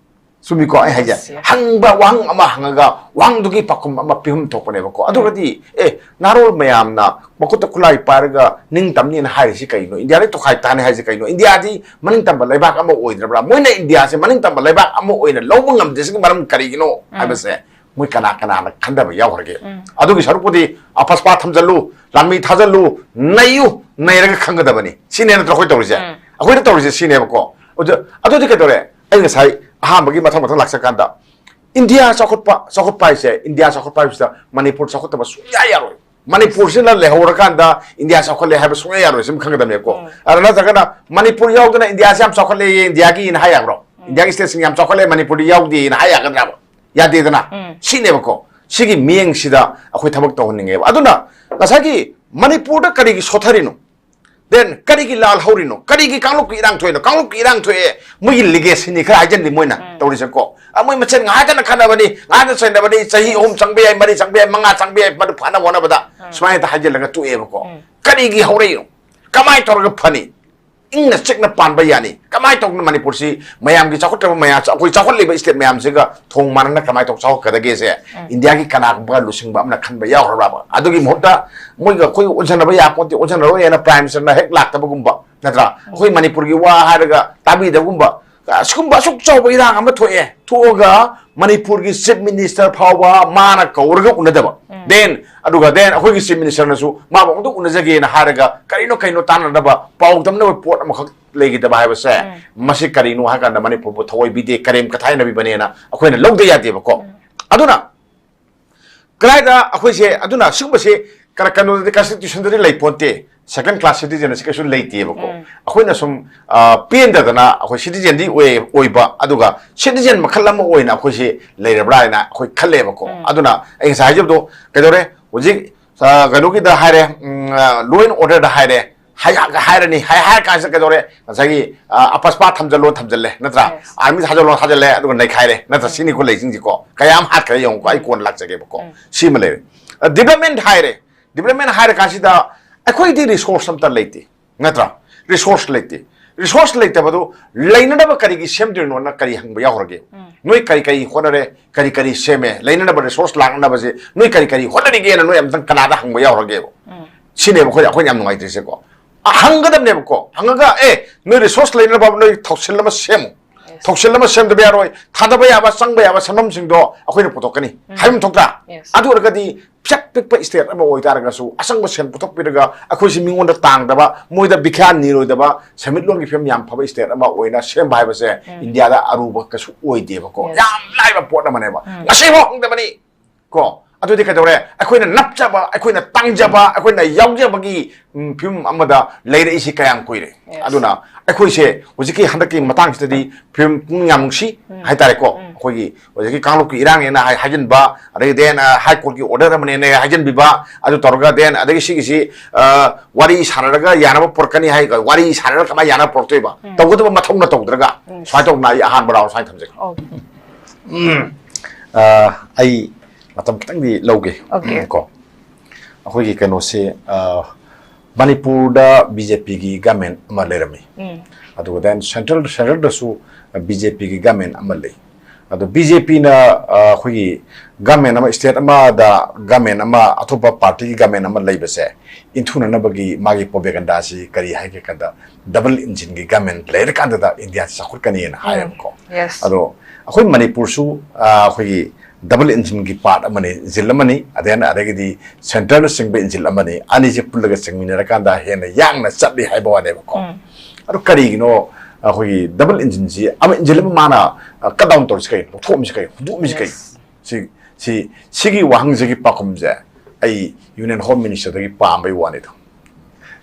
ꯆꯨꯝꯃꯤꯀꯣ ꯑꯩ ꯍꯥꯏꯁꯦ? Yes, yes. ꯍꯪꯕ ꯋꯥꯍꯪ ꯑꯃ ꯍꯪꯉꯒ ꯋꯥꯍꯪꯗꯨꯒꯤ ꯄꯥꯎꯈꯨꯝ ꯑꯃ ꯄꯤꯐꯝ ꯊꯣꯛꯄꯅꯦꯕꯀꯣ꯫ ꯑꯗꯨꯒꯗꯤ, ꯑꯦ, ꯅꯍꯥꯔꯣꯜ ꯃꯌꯥꯝꯅ ꯃꯈꯨꯠꯇ ꯈꯨꯠꯂꯥꯏ ꯄꯥꯏꯔꯒ ꯅꯤꯡꯇꯝꯅꯤꯅ ꯍꯥꯏꯔꯤꯁꯤ ꯀꯩꯅꯣ? ꯏꯟꯗꯤꯌꯥꯗꯤ ꯇꯣꯈꯥꯏ ꯇꯥꯅꯤ ꯍꯥꯏꯁꯤ ꯀꯩꯅꯣ? ꯏꯟꯗꯤꯌꯥꯗꯤ ꯃꯅꯤꯡꯇꯝꯕ ꯂꯩꯕꯥꯛ ꯑꯃ ꯑꯣꯏꯗ꯭ꯔꯕ꯭ꯔꯥ? ꯃꯣꯏꯅ ꯏꯟꯗꯤꯌꯥꯁꯦ ꯃꯅꯤꯡꯇꯝꯕ ꯂꯩꯕꯥꯛ ꯑꯃ ꯑꯣꯏꯅ ꯂꯧꯕ ꯉꯝꯗ꯭ꯔꯤꯁꯤꯒꯤ ꯃꯔꯝ ꯀꯔꯤꯒꯤꯅꯣ ꯎꯝ꯫ ꯍꯥꯏꯕꯁꯦ ꯃꯣꯏ ꯀꯅꯥ ꯀꯅꯥꯅ ꯈꯟꯊꯕ ꯌꯥꯎꯈ꯭ꯔꯒꯦ? ꯎꯝ꯫ ꯑꯗꯨꯒꯤ ꯁꯔꯨꯛꯄꯨꯗꯤ ꯑꯐꯁꯄꯥ ꯊꯝꯖꯜꯂꯨ, ꯂꯥꯟꯃꯤ ꯊꯥꯖꯜꯂꯨ, ꯅꯩꯌꯨ, ꯅꯩꯔꯒ ꯈꯪꯒꯗꯕꯅꯤ꯫ ꯁꯤꯅꯦ ꯅꯠꯇ꯭ꯔꯣ ꯑꯩꯈꯣꯏ ꯇꯧꯔꯤꯁꯦ? ꯎꯝ꯫ ꯑꯩꯈꯣꯏꯅ ꯇꯧꯔꯤꯁꯦ ꯁꯤꯅꯦꯕꯀꯣ꯫ ꯑꯗꯨ-, ꯑꯗꯨꯗꯤ ꯀꯩꯗꯧꯔꯦ? ꯑꯩ ꯉꯁꯥꯏ ꯑꯍꯥꯟꯕꯒꯤ ꯃꯊꯪ ꯃꯊꯪ ꯂꯥꯛꯆꯀꯥꯟꯗ ꯏꯟꯗꯤꯌꯥ ꯆꯥꯎꯈꯠꯄ, ꯆꯥꯎꯈꯠꯄ ꯍꯥꯏꯁꯦ, ꯏꯟꯗꯤꯌꯥ ꯆꯥꯎꯈꯠꯄ ꯍꯥꯏꯕꯁꯤꯗ ꯃꯅꯤꯄꯨꯔ ꯆꯥꯎꯈꯠꯇꯕ ꯁꯨꯡꯌꯥ ꯌꯥꯔꯣꯏ꯫ ꯃꯅꯤꯄꯨꯔꯁꯤꯅ ꯂꯩꯍꯧꯔꯀꯥꯟꯗ ꯏꯟꯗꯤꯌꯥ ꯆꯥꯎꯈꯠꯂꯦ ꯍꯥꯏꯕ ꯁꯨꯡꯌꯥ ꯌꯥꯔꯣꯏ, ꯁꯤꯃ ꯈꯪꯒꯗꯕꯅꯦꯀꯣ꯫ ꯎꯝ꯫ ꯑꯗ ꯅꯠꯇ꯭ꯔꯒꯅ ꯃꯅꯤꯄꯨꯔ ꯌꯥꯎꯗꯅ ꯏꯟꯗꯤꯌꯥꯁꯤ ꯌꯥꯝ ꯆꯥꯎꯈꯠꯂꯦ, ꯏꯟꯗꯤꯌꯥꯒꯤꯅ ꯍꯥꯏ ꯌꯥꯕ꯭ꯔꯣ? ꯎꯝ꯫ ꯏꯟꯗꯤꯌꯥꯒꯤ stateꯁꯤꯡ ꯌꯥꯝ ꯆꯥꯎꯈꯠꯂꯦ, ꯃꯅꯤꯄꯨꯔꯗꯤ ꯌꯥꯎꯗꯦꯅ ꯍꯥꯏ ꯌꯥꯒꯗ꯭ꯔꯕ? ꯌꯥꯗꯦꯗꯅ꯫ ꯁꯤꯅꯦꯕꯀꯣ, ꯁꯤꯒꯤ ꯃꯤꯠꯌꯦꯡꯁꯤꯗ ꯑꯩꯈꯣꯏ ꯊꯕꯛ ꯇꯧꯍꯟꯅꯤꯡꯉꯦꯕ꯫ ꯑꯗꯨꯅ ꯉꯁꯥꯏꯒꯤ ꯃꯅꯤꯄꯨꯔꯗ ꯀꯔꯤꯒꯤ ꯁꯣꯊꯔꯤꯅꯣ? Then ꯀꯔꯤꯒꯤ ꯂꯥꯜ ꯍꯧꯔꯤꯅꯣ? ꯀꯔꯤꯒꯤ ꯀꯥꯡꯂꯨꯞꯀꯤ ꯏꯔꯥꯡ ꯊꯣꯛꯏꯅꯣ? ꯀꯥꯡꯂꯨꯞꯀꯤ ꯏꯔꯥꯡ ꯊꯣꯛꯑꯦ, ꯃꯣꯏꯒꯤ ꯂꯤꯒꯦꯁꯤꯅꯤ ꯈꯔ ꯍꯥꯏꯖꯤꯜꯂꯤ ꯃꯣꯏꯅ ꯇꯧꯔꯤꯁꯦꯀꯣ꯫ ꯑ, ꯃꯣꯏ ꯃꯁꯦꯟ ꯉꯥꯏꯍꯥꯛꯇꯅ ꯈꯠꯅꯕꯅꯤ, ꯉꯥꯏꯍꯥꯛꯇ ꯆꯩꯅꯕꯅꯤ, ꯆꯍꯤ ꯑꯍꯨꯝ ꯆꯪꯕ ꯌꯥꯏ, ꯃꯔꯤ ꯆꯪꯕ ꯌꯥꯏ, ꯃꯉꯥ ꯆꯪꯕ ꯌꯥꯏ, ꯃꯗꯨ ꯐꯅꯕ ꯍꯣꯠꯅꯕꯗ ꯁꯨꯃꯥꯏꯅ ꯍꯦꯛꯇ ꯍꯥꯏꯖꯤꯜꯂꯒ ꯇꯣꯛꯑꯦꯕꯀꯣ꯫ ꯀꯔꯤꯒꯤ ꯍꯧꯔꯛꯏꯅꯣ? ꯀꯃꯥꯏꯅ ꯇꯧꯔꯒ ꯐꯅꯤ? ꯏꯪꯅ ꯆꯤꯛꯅ ꯄꯥꯟꯕ ꯌꯥꯅꯤ? ꯀꯃꯥꯏꯅ ꯇꯧꯗꯅ ꯃꯅꯤꯄꯨꯔꯁꯤ ꯃꯌꯥꯝꯒꯤ ꯆꯥꯎꯈꯠꯇꯕ ꯃꯌꯥꯝ, ꯑꯩꯈꯣꯏ ꯆꯥꯎꯈꯠꯂꯤꯕ state ꯃꯌꯥꯝꯁꯤꯒ ꯊꯣꯡ ꯃꯥꯟꯅꯅ ꯀꯃꯥꯏꯅ ꯇꯧ ꯆꯥꯎꯈꯠꯀꯗꯒꯦꯁꯦ ꯏꯟꯗꯤꯌꯥꯒꯤ ꯀꯅꯥꯒꯨꯝꯕ ꯂꯨꯆꯤꯡꯕ ꯑꯃꯅ ꯈꯟꯕ ꯌꯥꯎꯈ꯭ꯔꯕ? ꯑꯗꯨꯒꯤ ꯃꯍꯨꯠꯇ ꯃꯣꯏꯒ ꯑꯩꯈꯣꯏꯒ ꯑꯣꯟꯁꯤꯟꯅꯕ ꯌꯥꯄꯣꯠꯇꯦ, ꯑꯣꯟꯁꯤꯟꯅꯔꯣꯏ ꯍꯥꯏꯅ Prime Minister ꯅ ꯍꯦꯛ ꯂꯥꯛꯇꯕꯒꯨꯝꯕ, ꯅꯠꯇ꯭ꯔꯥ? ꯑꯩꯈꯣꯏ ꯃꯅꯤꯄꯨꯔꯒꯤ ꯋꯥ ꯍꯥꯏꯔꯒ ꯇꯥꯕꯤꯗꯕꯒꯨꯝꯕ, ꯑꯁꯤꯒꯨꯝꯕ ꯑꯁꯨꯛ ꯆꯥꯎꯕ ꯏꯔꯥꯡ ꯑꯃ ꯊꯣꯛꯑꯦ, ꯊꯣꯛꯑꯒ ꯃꯅꯤꯄꯨꯔꯒꯤ Chief Minister ꯐꯥꯎꯕ ꯃꯥꯅ ꯀꯧꯔꯒ ꯎꯅꯗꯕ꯫ Then, ꯑꯗꯨꯒ then ꯑꯩꯈꯣꯏꯒꯤ Chief Minister ꯅꯁꯨ ꯃꯥꯕꯨ ꯑꯃꯨꯛꯇ ꯎꯅꯖꯒꯦꯅ ꯍꯥꯏꯔꯒ ꯀꯔꯤꯅꯣ ꯀꯩꯅꯣ ꯇꯥꯟꯅꯅꯕ, ꯄꯥꯎ ꯇꯝꯅꯕ ꯄꯣꯠ ꯑꯃꯈꯛ ꯂꯩꯈꯤꯗꯕ ꯍꯥꯏꯕꯁꯦ, ꯃꯁꯤ ꯀꯔꯤꯅꯣ ꯍꯥꯏ ꯀꯥꯟꯗ ꯃꯅꯤꯄꯨꯔꯕꯨ ꯊꯑꯣꯏꯕꯤꯗꯦ, ꯀꯔꯦꯝ ꯀꯊꯥꯏꯅꯕꯤꯕꯅꯦꯅ ꯑꯩꯈꯣꯏꯅ ꯂꯧꯗ ꯌꯥꯗꯦꯕꯀꯣ꯫ ꯑꯗꯨꯅ ꯀꯗꯥꯏꯗ ꯑꯩꯈꯣꯏꯁꯦ, ꯑꯗꯨꯅ ꯁꯤꯒꯨꯝꯕꯁꯦ ꯀꯔ-, ꯀꯩꯅꯣꯗꯗꯤ, Constitution ꯗꯗꯤ ꯂꯩ ꯄꯣꯟꯇꯦ, second class citizen ꯑꯁꯤ ꯀꯩꯁꯨ ꯂꯩꯇꯦꯕꯀꯣ꯫ ꯑꯩꯈꯣꯏꯅ ꯁꯨꯝ, ꯑ, ꯄꯦꯟꯗꯗꯅ ꯑꯩꯈꯣꯏ citizen ꯗꯤ ꯑꯣꯏ-, ꯑꯣꯏꯕ, ꯑꯗꯨꯒ citizen ꯃꯈꯜ ꯑꯃ ꯑꯣꯏꯅ ꯑꯩꯈꯣꯏꯁꯦ ꯂꯩꯔꯕ꯭ꯔꯥ ꯍꯥꯏꯅ ꯑꯩꯈꯣꯏ ꯈꯜꯂꯦꯕꯀꯣ꯫ ꯑꯗꯨꯅ ꯑꯩ ꯉꯁꯥꯏ ꯍꯥꯏꯖꯕꯗꯣ ꯀꯩꯗꯧꯔꯦ? ꯍꯧꯖꯤꯛ, ꯑ, ꯀꯩꯅꯣꯒꯤꯗ ꯍꯥꯏꯔꯦ, ꯎꯝ, ꯑ, law and order ꯗ ꯍꯥꯏꯔꯦ, ꯍꯥꯏ-, ꯍꯥꯏꯔꯅꯤ, ꯍꯥꯏ-, ꯍꯥꯏꯔ ꯀꯥꯟꯁꯤꯗ ꯀꯩꯗꯧꯔꯦ? ꯉꯁꯥꯏꯒꯤ, ꯑ, ꯑꯄꯁꯄꯥ ꯊꯝꯖꯜꯂꯣ, ꯊꯝꯖꯜꯂꯦ, ꯅꯠꯇ꯭ꯔꯥ? Army ꯊꯥꯖꯜꯂꯣ, ꯊꯥꯖꯜꯂꯦ, ꯑꯗꯨꯒ ꯅꯩꯈꯥꯏꯔꯦ, ꯅꯠꯇ꯭ꯔꯥ? ꯁꯤꯅꯤꯀꯣ ꯂꯩꯁꯤꯡꯁꯤꯀꯣ꯫ ꯀꯌꯥꯝ ꯍꯥꯠꯈ꯭ꯔꯦ ꯌꯦꯡꯉꯨꯀꯣ, ꯑꯩ ꯀꯣꯟꯅ ꯂꯥꯛꯆꯒꯦꯕꯀꯣ꯫ ꯁꯤꯃ ꯂꯩꯔꯦ꯫ ꯑ, development ꯍꯥꯏꯔꯦ, development ꯍꯥꯏꯔ ꯀꯥꯟꯁꯤꯗ ꯑꯩꯈꯣꯏꯗꯤ resource ꯑꯝꯇ ꯂꯩꯇꯦ, ꯅꯠꯇ꯭ꯔꯥ? Resource ꯂꯩꯇꯦ꯫ Resource ꯂꯩꯇꯕꯗꯨ ꯂꯩꯅꯅꯕ ꯀꯔꯤꯒꯤ ꯁꯦꯝꯗꯣꯏꯅꯣꯅ ꯀꯔꯤ ꯍꯪꯕ ꯌꯥꯎꯈ꯭ꯔꯒꯦ? ꯅꯣꯏ ꯀꯔꯤ ꯀꯔꯤ ꯍꯣꯠꯅꯔꯦ? ꯀꯔꯤ ꯀꯔꯤ ꯁꯦꯝꯃꯦ? ꯂꯩꯅꯅꯕ resource ꯂꯥꯛꯅꯕꯁꯦ ꯅꯣꯏ ꯀꯔꯤ ꯀꯔꯤ ꯍꯣꯠꯅꯔꯤꯒꯦꯅ ꯅꯣꯏ ꯑꯝꯇꯪ ꯀꯅꯥꯗ ꯍꯪꯕ ꯌꯥꯎꯈ꯭ꯔꯒꯦꯕ? ꯁꯤꯅꯦꯕ ꯑꯩꯈꯣꯏ, ꯑꯩꯈꯣꯏꯅ ꯌꯥꯝ ꯅꯨꯡꯉꯥꯏꯇ꯭ꯔꯤꯁꯦꯀꯣ꯫ ꯑ, ꯍꯪꯒꯗꯕꯅꯦꯕꯀꯣ꯫ ꯍꯪꯉꯒ, "ꯑꯦ, ꯅꯣꯏ resource ꯂꯩꯅꯅꯕ ꯅꯣꯏ ꯊꯧꯁꯤꯜ ꯑꯃ ꯁꯦꯝꯃꯨ꯫ ꯊꯧꯁꯤꯜ ꯑꯃ ꯁꯦꯝꯗꯕ ꯌꯥꯔꯣꯏ꯫ ꯊꯥꯗꯕ ꯌꯥꯕ, ꯆꯪꯕ ꯌꯥꯕ ꯁꯦꯟꯐꯝꯁꯤꯡꯗꯣ ꯑꯩꯈꯣꯏꯅ ꯄꯨꯊꯣꯛꯀꯅꯤ" ꯍꯥꯏꯕ ꯑꯃ ꯊꯣꯛꯇ꯭ꯔꯥ? ꯑꯗꯨ ꯑꯣꯏꯔꯒꯗꯤ ꯄꯤꯁꯛ ꯄꯤꯛꯄ state ꯑꯃ ꯑꯣꯏꯇꯥꯔꯒꯁꯨ ꯑꯁꯪꯕ ꯁꯦꯟ ꯄꯨꯊꯣꯛꯄꯤꯔꯒ ꯑꯩꯈꯣꯏꯁꯤ ꯃꯤꯉꯣꯟꯗ ꯇꯥꯡꯗꯕ, ꯃꯣꯏꯗ ꯚꯤꯈ꯭ꯌꯥ ꯅꯤꯔꯣꯏꯗꯕ, ꯁꯦꯟꯃꯤꯠꯂꯣꯟꯒꯤ ꯐꯤꯕꯝ ꯌꯥꯝ ꯐꯕ state ꯑꯃ ꯑꯣꯏꯅ ꯁꯦꯝꯕ ꯍꯥꯏꯕꯁꯦ ꯏꯟꯗꯤꯌꯥꯗ ꯑꯔꯨꯕ ꯀꯩꯁꯨ ꯑꯣꯏꯗꯦꯕꯀꯣ꯫ ꯌꯥꯝ ꯂꯥꯏꯕ ꯄꯣꯠ ꯑꯃꯅꯦꯕ꯫ ꯉꯁꯤꯐꯥꯎ ꯐꯪꯗꯕꯅꯤ꯫ ꯀꯣ? ꯑꯗꯨꯗꯤ ꯀꯩꯗꯧꯔꯦ? ꯑꯩꯈꯣꯏꯅ ꯅꯞꯆꯕ, ꯑꯩꯈꯣꯏꯅ ꯇꯥꯡꯖꯕ, ꯑꯩꯈꯣꯏꯅ ꯌꯥꯎꯖꯕꯒꯤ, ꯎꯝ, ꯐꯤꯕꯝ ꯑꯃꯗ ꯂꯩꯔꯛꯏꯁꯤ ꯀꯌꯥꯝ ꯀꯨꯏꯔꯦ? ꯑꯗꯨꯅ ꯑꯩꯈꯣꯏꯁꯦ ꯍꯧꯖꯤꯛꯀꯤ ꯍꯟꯗꯛꯀꯤ ꯃꯇꯥꯡꯁꯤꯗꯗꯤ ꯐꯤꯕꯝ ꯄꯨꯛꯅꯤꯡ ꯌꯥꯝ ꯅꯨꯡꯁꯤ ꯍꯥꯏꯇꯥꯔꯦꯀꯣ꯫ ꯑꯩꯈꯣꯏꯒꯤ ꯍꯧꯖꯤꯛꯀꯤ ꯀꯥꯡꯂꯨꯞꯀꯤ ꯏꯔꯥꯡꯅꯦꯅ ꯍꯥꯏ-, ꯍꯥꯏꯖꯤꯟꯕ, ꯑꯗꯒꯤ then, ꯑ, High Courtꯀꯤ order ꯑꯃꯅꯦꯅ ꯍꯥꯏꯖꯤꯟꯕꯤꯕ, ꯑꯗꯨ ꯇꯧꯔꯒ then ꯑꯗꯒꯤ ꯁꯤꯒꯤꯁꯤ, ꯑ, ꯋꯥꯔꯤ ꯁꯥꯟꯅꯔꯒ ꯌꯥꯅꯕ ꯄꯨꯔꯛꯀꯅꯤ ꯍꯥꯏ, ꯋꯥꯔꯤ ꯁꯥꯟꯅꯔꯒ ꯀꯃꯥꯏꯅ ꯌꯥꯅꯕ ꯄꯨꯔꯛꯇꯣꯏꯕ? ꯎꯝ. ꯇꯧꯒꯗꯕ ꯃꯊꯧꯅ ꯇꯧꯗ꯭ꯔꯒ. ꯎꯝ. ꯁꯨꯃꯥꯏꯅ ꯇꯧꯗꯅ ꯑꯩ ꯑꯍꯥꯟꯕ ꯔꯥꯎꯟ ꯁꯨꯃꯥꯏꯅ ꯊꯝꯖꯒꯦ꯫ ꯑꯣꯀꯦ. ꯎꯝ. ꯑ, ꯑꯩ ꯃꯇꯝ ꯈꯤꯇꯪꯗꯤ ꯂꯧꯒꯦ꯫ ꯑꯣꯀꯦ. ꯀꯣ꯫ ꯑꯩꯈꯣꯏꯒꯤ ꯀꯩꯅꯣꯁꯦ, ꯑ, ꯃꯅꯤꯄꯨꯔꯗ BJPꯒꯤ government ꯑꯃ ꯂꯩꯔꯝꯃꯤ꯫ ꯎꯝ. ꯑꯗꯨꯒ then central, centralꯗꯁꯨ BJPꯒꯤ government ꯑꯃ ꯂꯩ꯫ ꯑꯗꯣ BJPꯅ, ꯑ, ꯑꯩꯈꯣꯏꯒꯤ government ꯑꯃ, state ꯑꯃꯗ government ꯑꯃ, ꯑꯇꯣꯞꯄ partyꯒꯤ government ꯑꯃ ꯂꯩꯕꯁꯦ ꯏꯟꯊꯨꯅꯅꯕꯒꯤ ꯃꯥꯒꯤ propagandaꯁꯤ ꯀꯔꯤ ꯍꯥꯏꯒꯦ ꯀꯥꯟꯗ, double engineꯒꯤ government ꯂꯩꯔꯀꯥꯟꯗꯗ ꯏꯟꯗꯤꯌꯥꯁꯤ ꯆꯥꯎꯈꯠꯀꯅꯤꯅ ꯎꯝ. ꯍꯥꯏꯌꯦꯕꯀꯣ꯫ Yes. ꯑꯗꯣ ꯑꯩꯈꯣꯏ ꯃꯅꯤꯄꯨꯔꯁꯨ, ꯑ, ꯑꯩꯈꯣꯏꯒꯤ double engineꯒꯤ part ꯑꯃꯅꯤ, engine ꯑꯃꯅꯤ, then ꯑꯗꯒꯤꯗꯤ centralꯅ ꯆꯤꯡꯕ engine ꯑꯃꯅꯤ, ꯑꯅꯤꯁꯦ ꯄꯨꯜꯂꯒ ꯆꯤꯡꯃꯤꯟꯅꯔꯀꯥꯟꯗ ꯍꯦꯟꯅ ꯌꯥꯡꯅ ꯆꯠꯂꯤ ꯍꯥꯏꯕ ꯋꯥꯅꯦꯕꯀꯣ꯫ ꯎꯝ. ꯑꯗꯣ ꯀꯔꯤꯒꯤꯅꯣ ꯑꯩꯈꯣꯏꯒꯤ double engineꯁꯤ, ꯑꯃ engine ꯑꯃ ꯃꯥꯅ, ꯑ, cut down ꯇꯧꯔꯤꯁꯤ ꯀꯩ, ꯂꯧꯊꯣꯛꯑꯝꯃꯤꯁꯤ ꯀꯩ, ꯍꯨꯟꯗꯣꯛꯑꯝꯃꯤꯁꯤ ꯀꯩ? Yes. ꯁꯤ, ꯁꯤ, ꯁꯤꯒꯤ ꯋꯥꯍꯪꯁꯤꯒꯤ ꯄꯥꯎꯈꯨꯝꯁꯦ ꯑꯩ Union Home Ministerꯗꯒꯤ ꯄꯥꯝꯕꯩ ꯋꯥꯅꯤꯗ꯫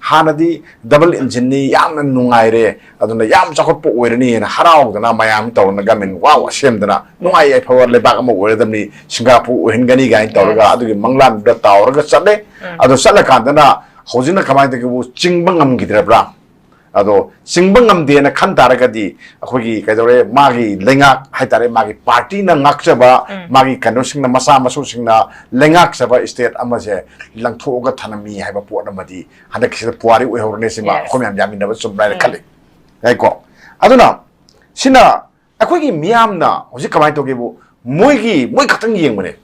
ꯍꯥꯟꯅꯗꯤ double engineꯅꯤ, ꯌꯥꯝꯅ ꯅꯨꯡꯉꯥꯏꯔꯦ, ꯑꯗꯨꯅ ꯌꯥꯝ ꯆꯥꯎꯈꯠꯄ ꯑꯣꯏꯔꯅꯤꯅ ꯍꯔꯥꯎꯗꯅ ꯃꯌꯥꯝ ꯇꯧꯔꯅ government wow ꯑꯁꯦꯝꯗꯅ ꯅꯨꯡꯉꯥꯏ ꯌꯥꯏꯐꯕ ꯂꯩꯕꯥꯛ ꯑꯃ ꯑꯣꯏꯔꯗꯕꯅꯤ, ꯁꯤꯡꯒꯥꯄꯨꯔ ꯑꯣꯏꯍꯟꯒꯅꯤ ꯀꯥꯏꯅ ꯇꯧꯔꯒ Yes. ꯑꯗꯨꯒꯤ ꯃꯪꯂꯥꯟꯗꯨꯗ ꯇꯥꯎꯔꯒ ꯆꯠꯂꯦ꯫ ꯎꯝ. ꯑꯗꯣ ꯆꯠꯂꯀꯥꯟꯗꯅ ꯍꯧꯖꯤꯛꯅ ꯀꯃꯥꯏꯅ ꯇꯧꯒꯦꯕꯨ ꯆꯤꯡꯕ ꯉꯝꯈꯤꯗ꯭ꯔꯕ꯭ꯔꯥ? ꯑꯗꯣ ꯆꯤꯡꯕ ꯉꯝꯗꯦꯅ ꯈꯟ ꯇꯥꯔꯒꯗꯤ ꯑꯩꯈꯣꯏꯒꯤ ꯀꯩꯗꯧꯔꯦ, ꯃꯥꯒꯤ ꯂꯩꯉꯥꯛ ꯍꯥꯏꯇꯥꯔꯦ, ꯃꯥꯒꯤ partyꯅ ꯉꯥꯛꯆꯕ, ꯎꯝ. ꯃꯥꯒꯤ ꯀꯩꯅꯣꯁꯤꯡꯅ, ꯃꯆꯥ ꯃꯁꯨꯁꯤꯡꯅ ꯂꯩꯉꯥꯛꯆꯕ state ꯑꯃꯁꯦ ꯂꯪꯊꯣꯛꯑꯒ ꯊꯅꯝꯃꯤ ꯍꯥꯏꯕ ꯄꯣꯠ ꯑꯃꯗꯤ ꯍꯟꯗꯛꯀꯤꯁꯤꯗ ꯄꯨꯋꯥꯔꯤ ꯑꯣꯏꯍꯧꯔꯅꯤ꯫ ꯁꯤꯃ Yes. ꯑꯩꯈꯣꯏ ꯃꯌꯥꯝ ꯌꯥꯃꯤꯟꯅꯕ ꯆꯨꯝꯕ꯭ꯔꯥ ꯍꯥꯏꯅ ꯎꯝ. ꯈꯜꯂꯤ꯫ ꯌꯥꯏꯀꯣ? ꯑꯗꯨꯅ ꯁꯤꯅ ꯑꯩꯈꯣꯏꯒꯤ ꯃꯤꯌꯥꯝꯅ ꯍꯧꯖꯤꯛ ꯀꯃꯥꯏꯅ ꯇꯧꯒꯦꯕꯨ, ꯃꯣꯏꯒꯤ, ꯃꯣꯏ ꯈꯛꯇꯪ ꯌꯦꯡꯕꯅꯦ꯫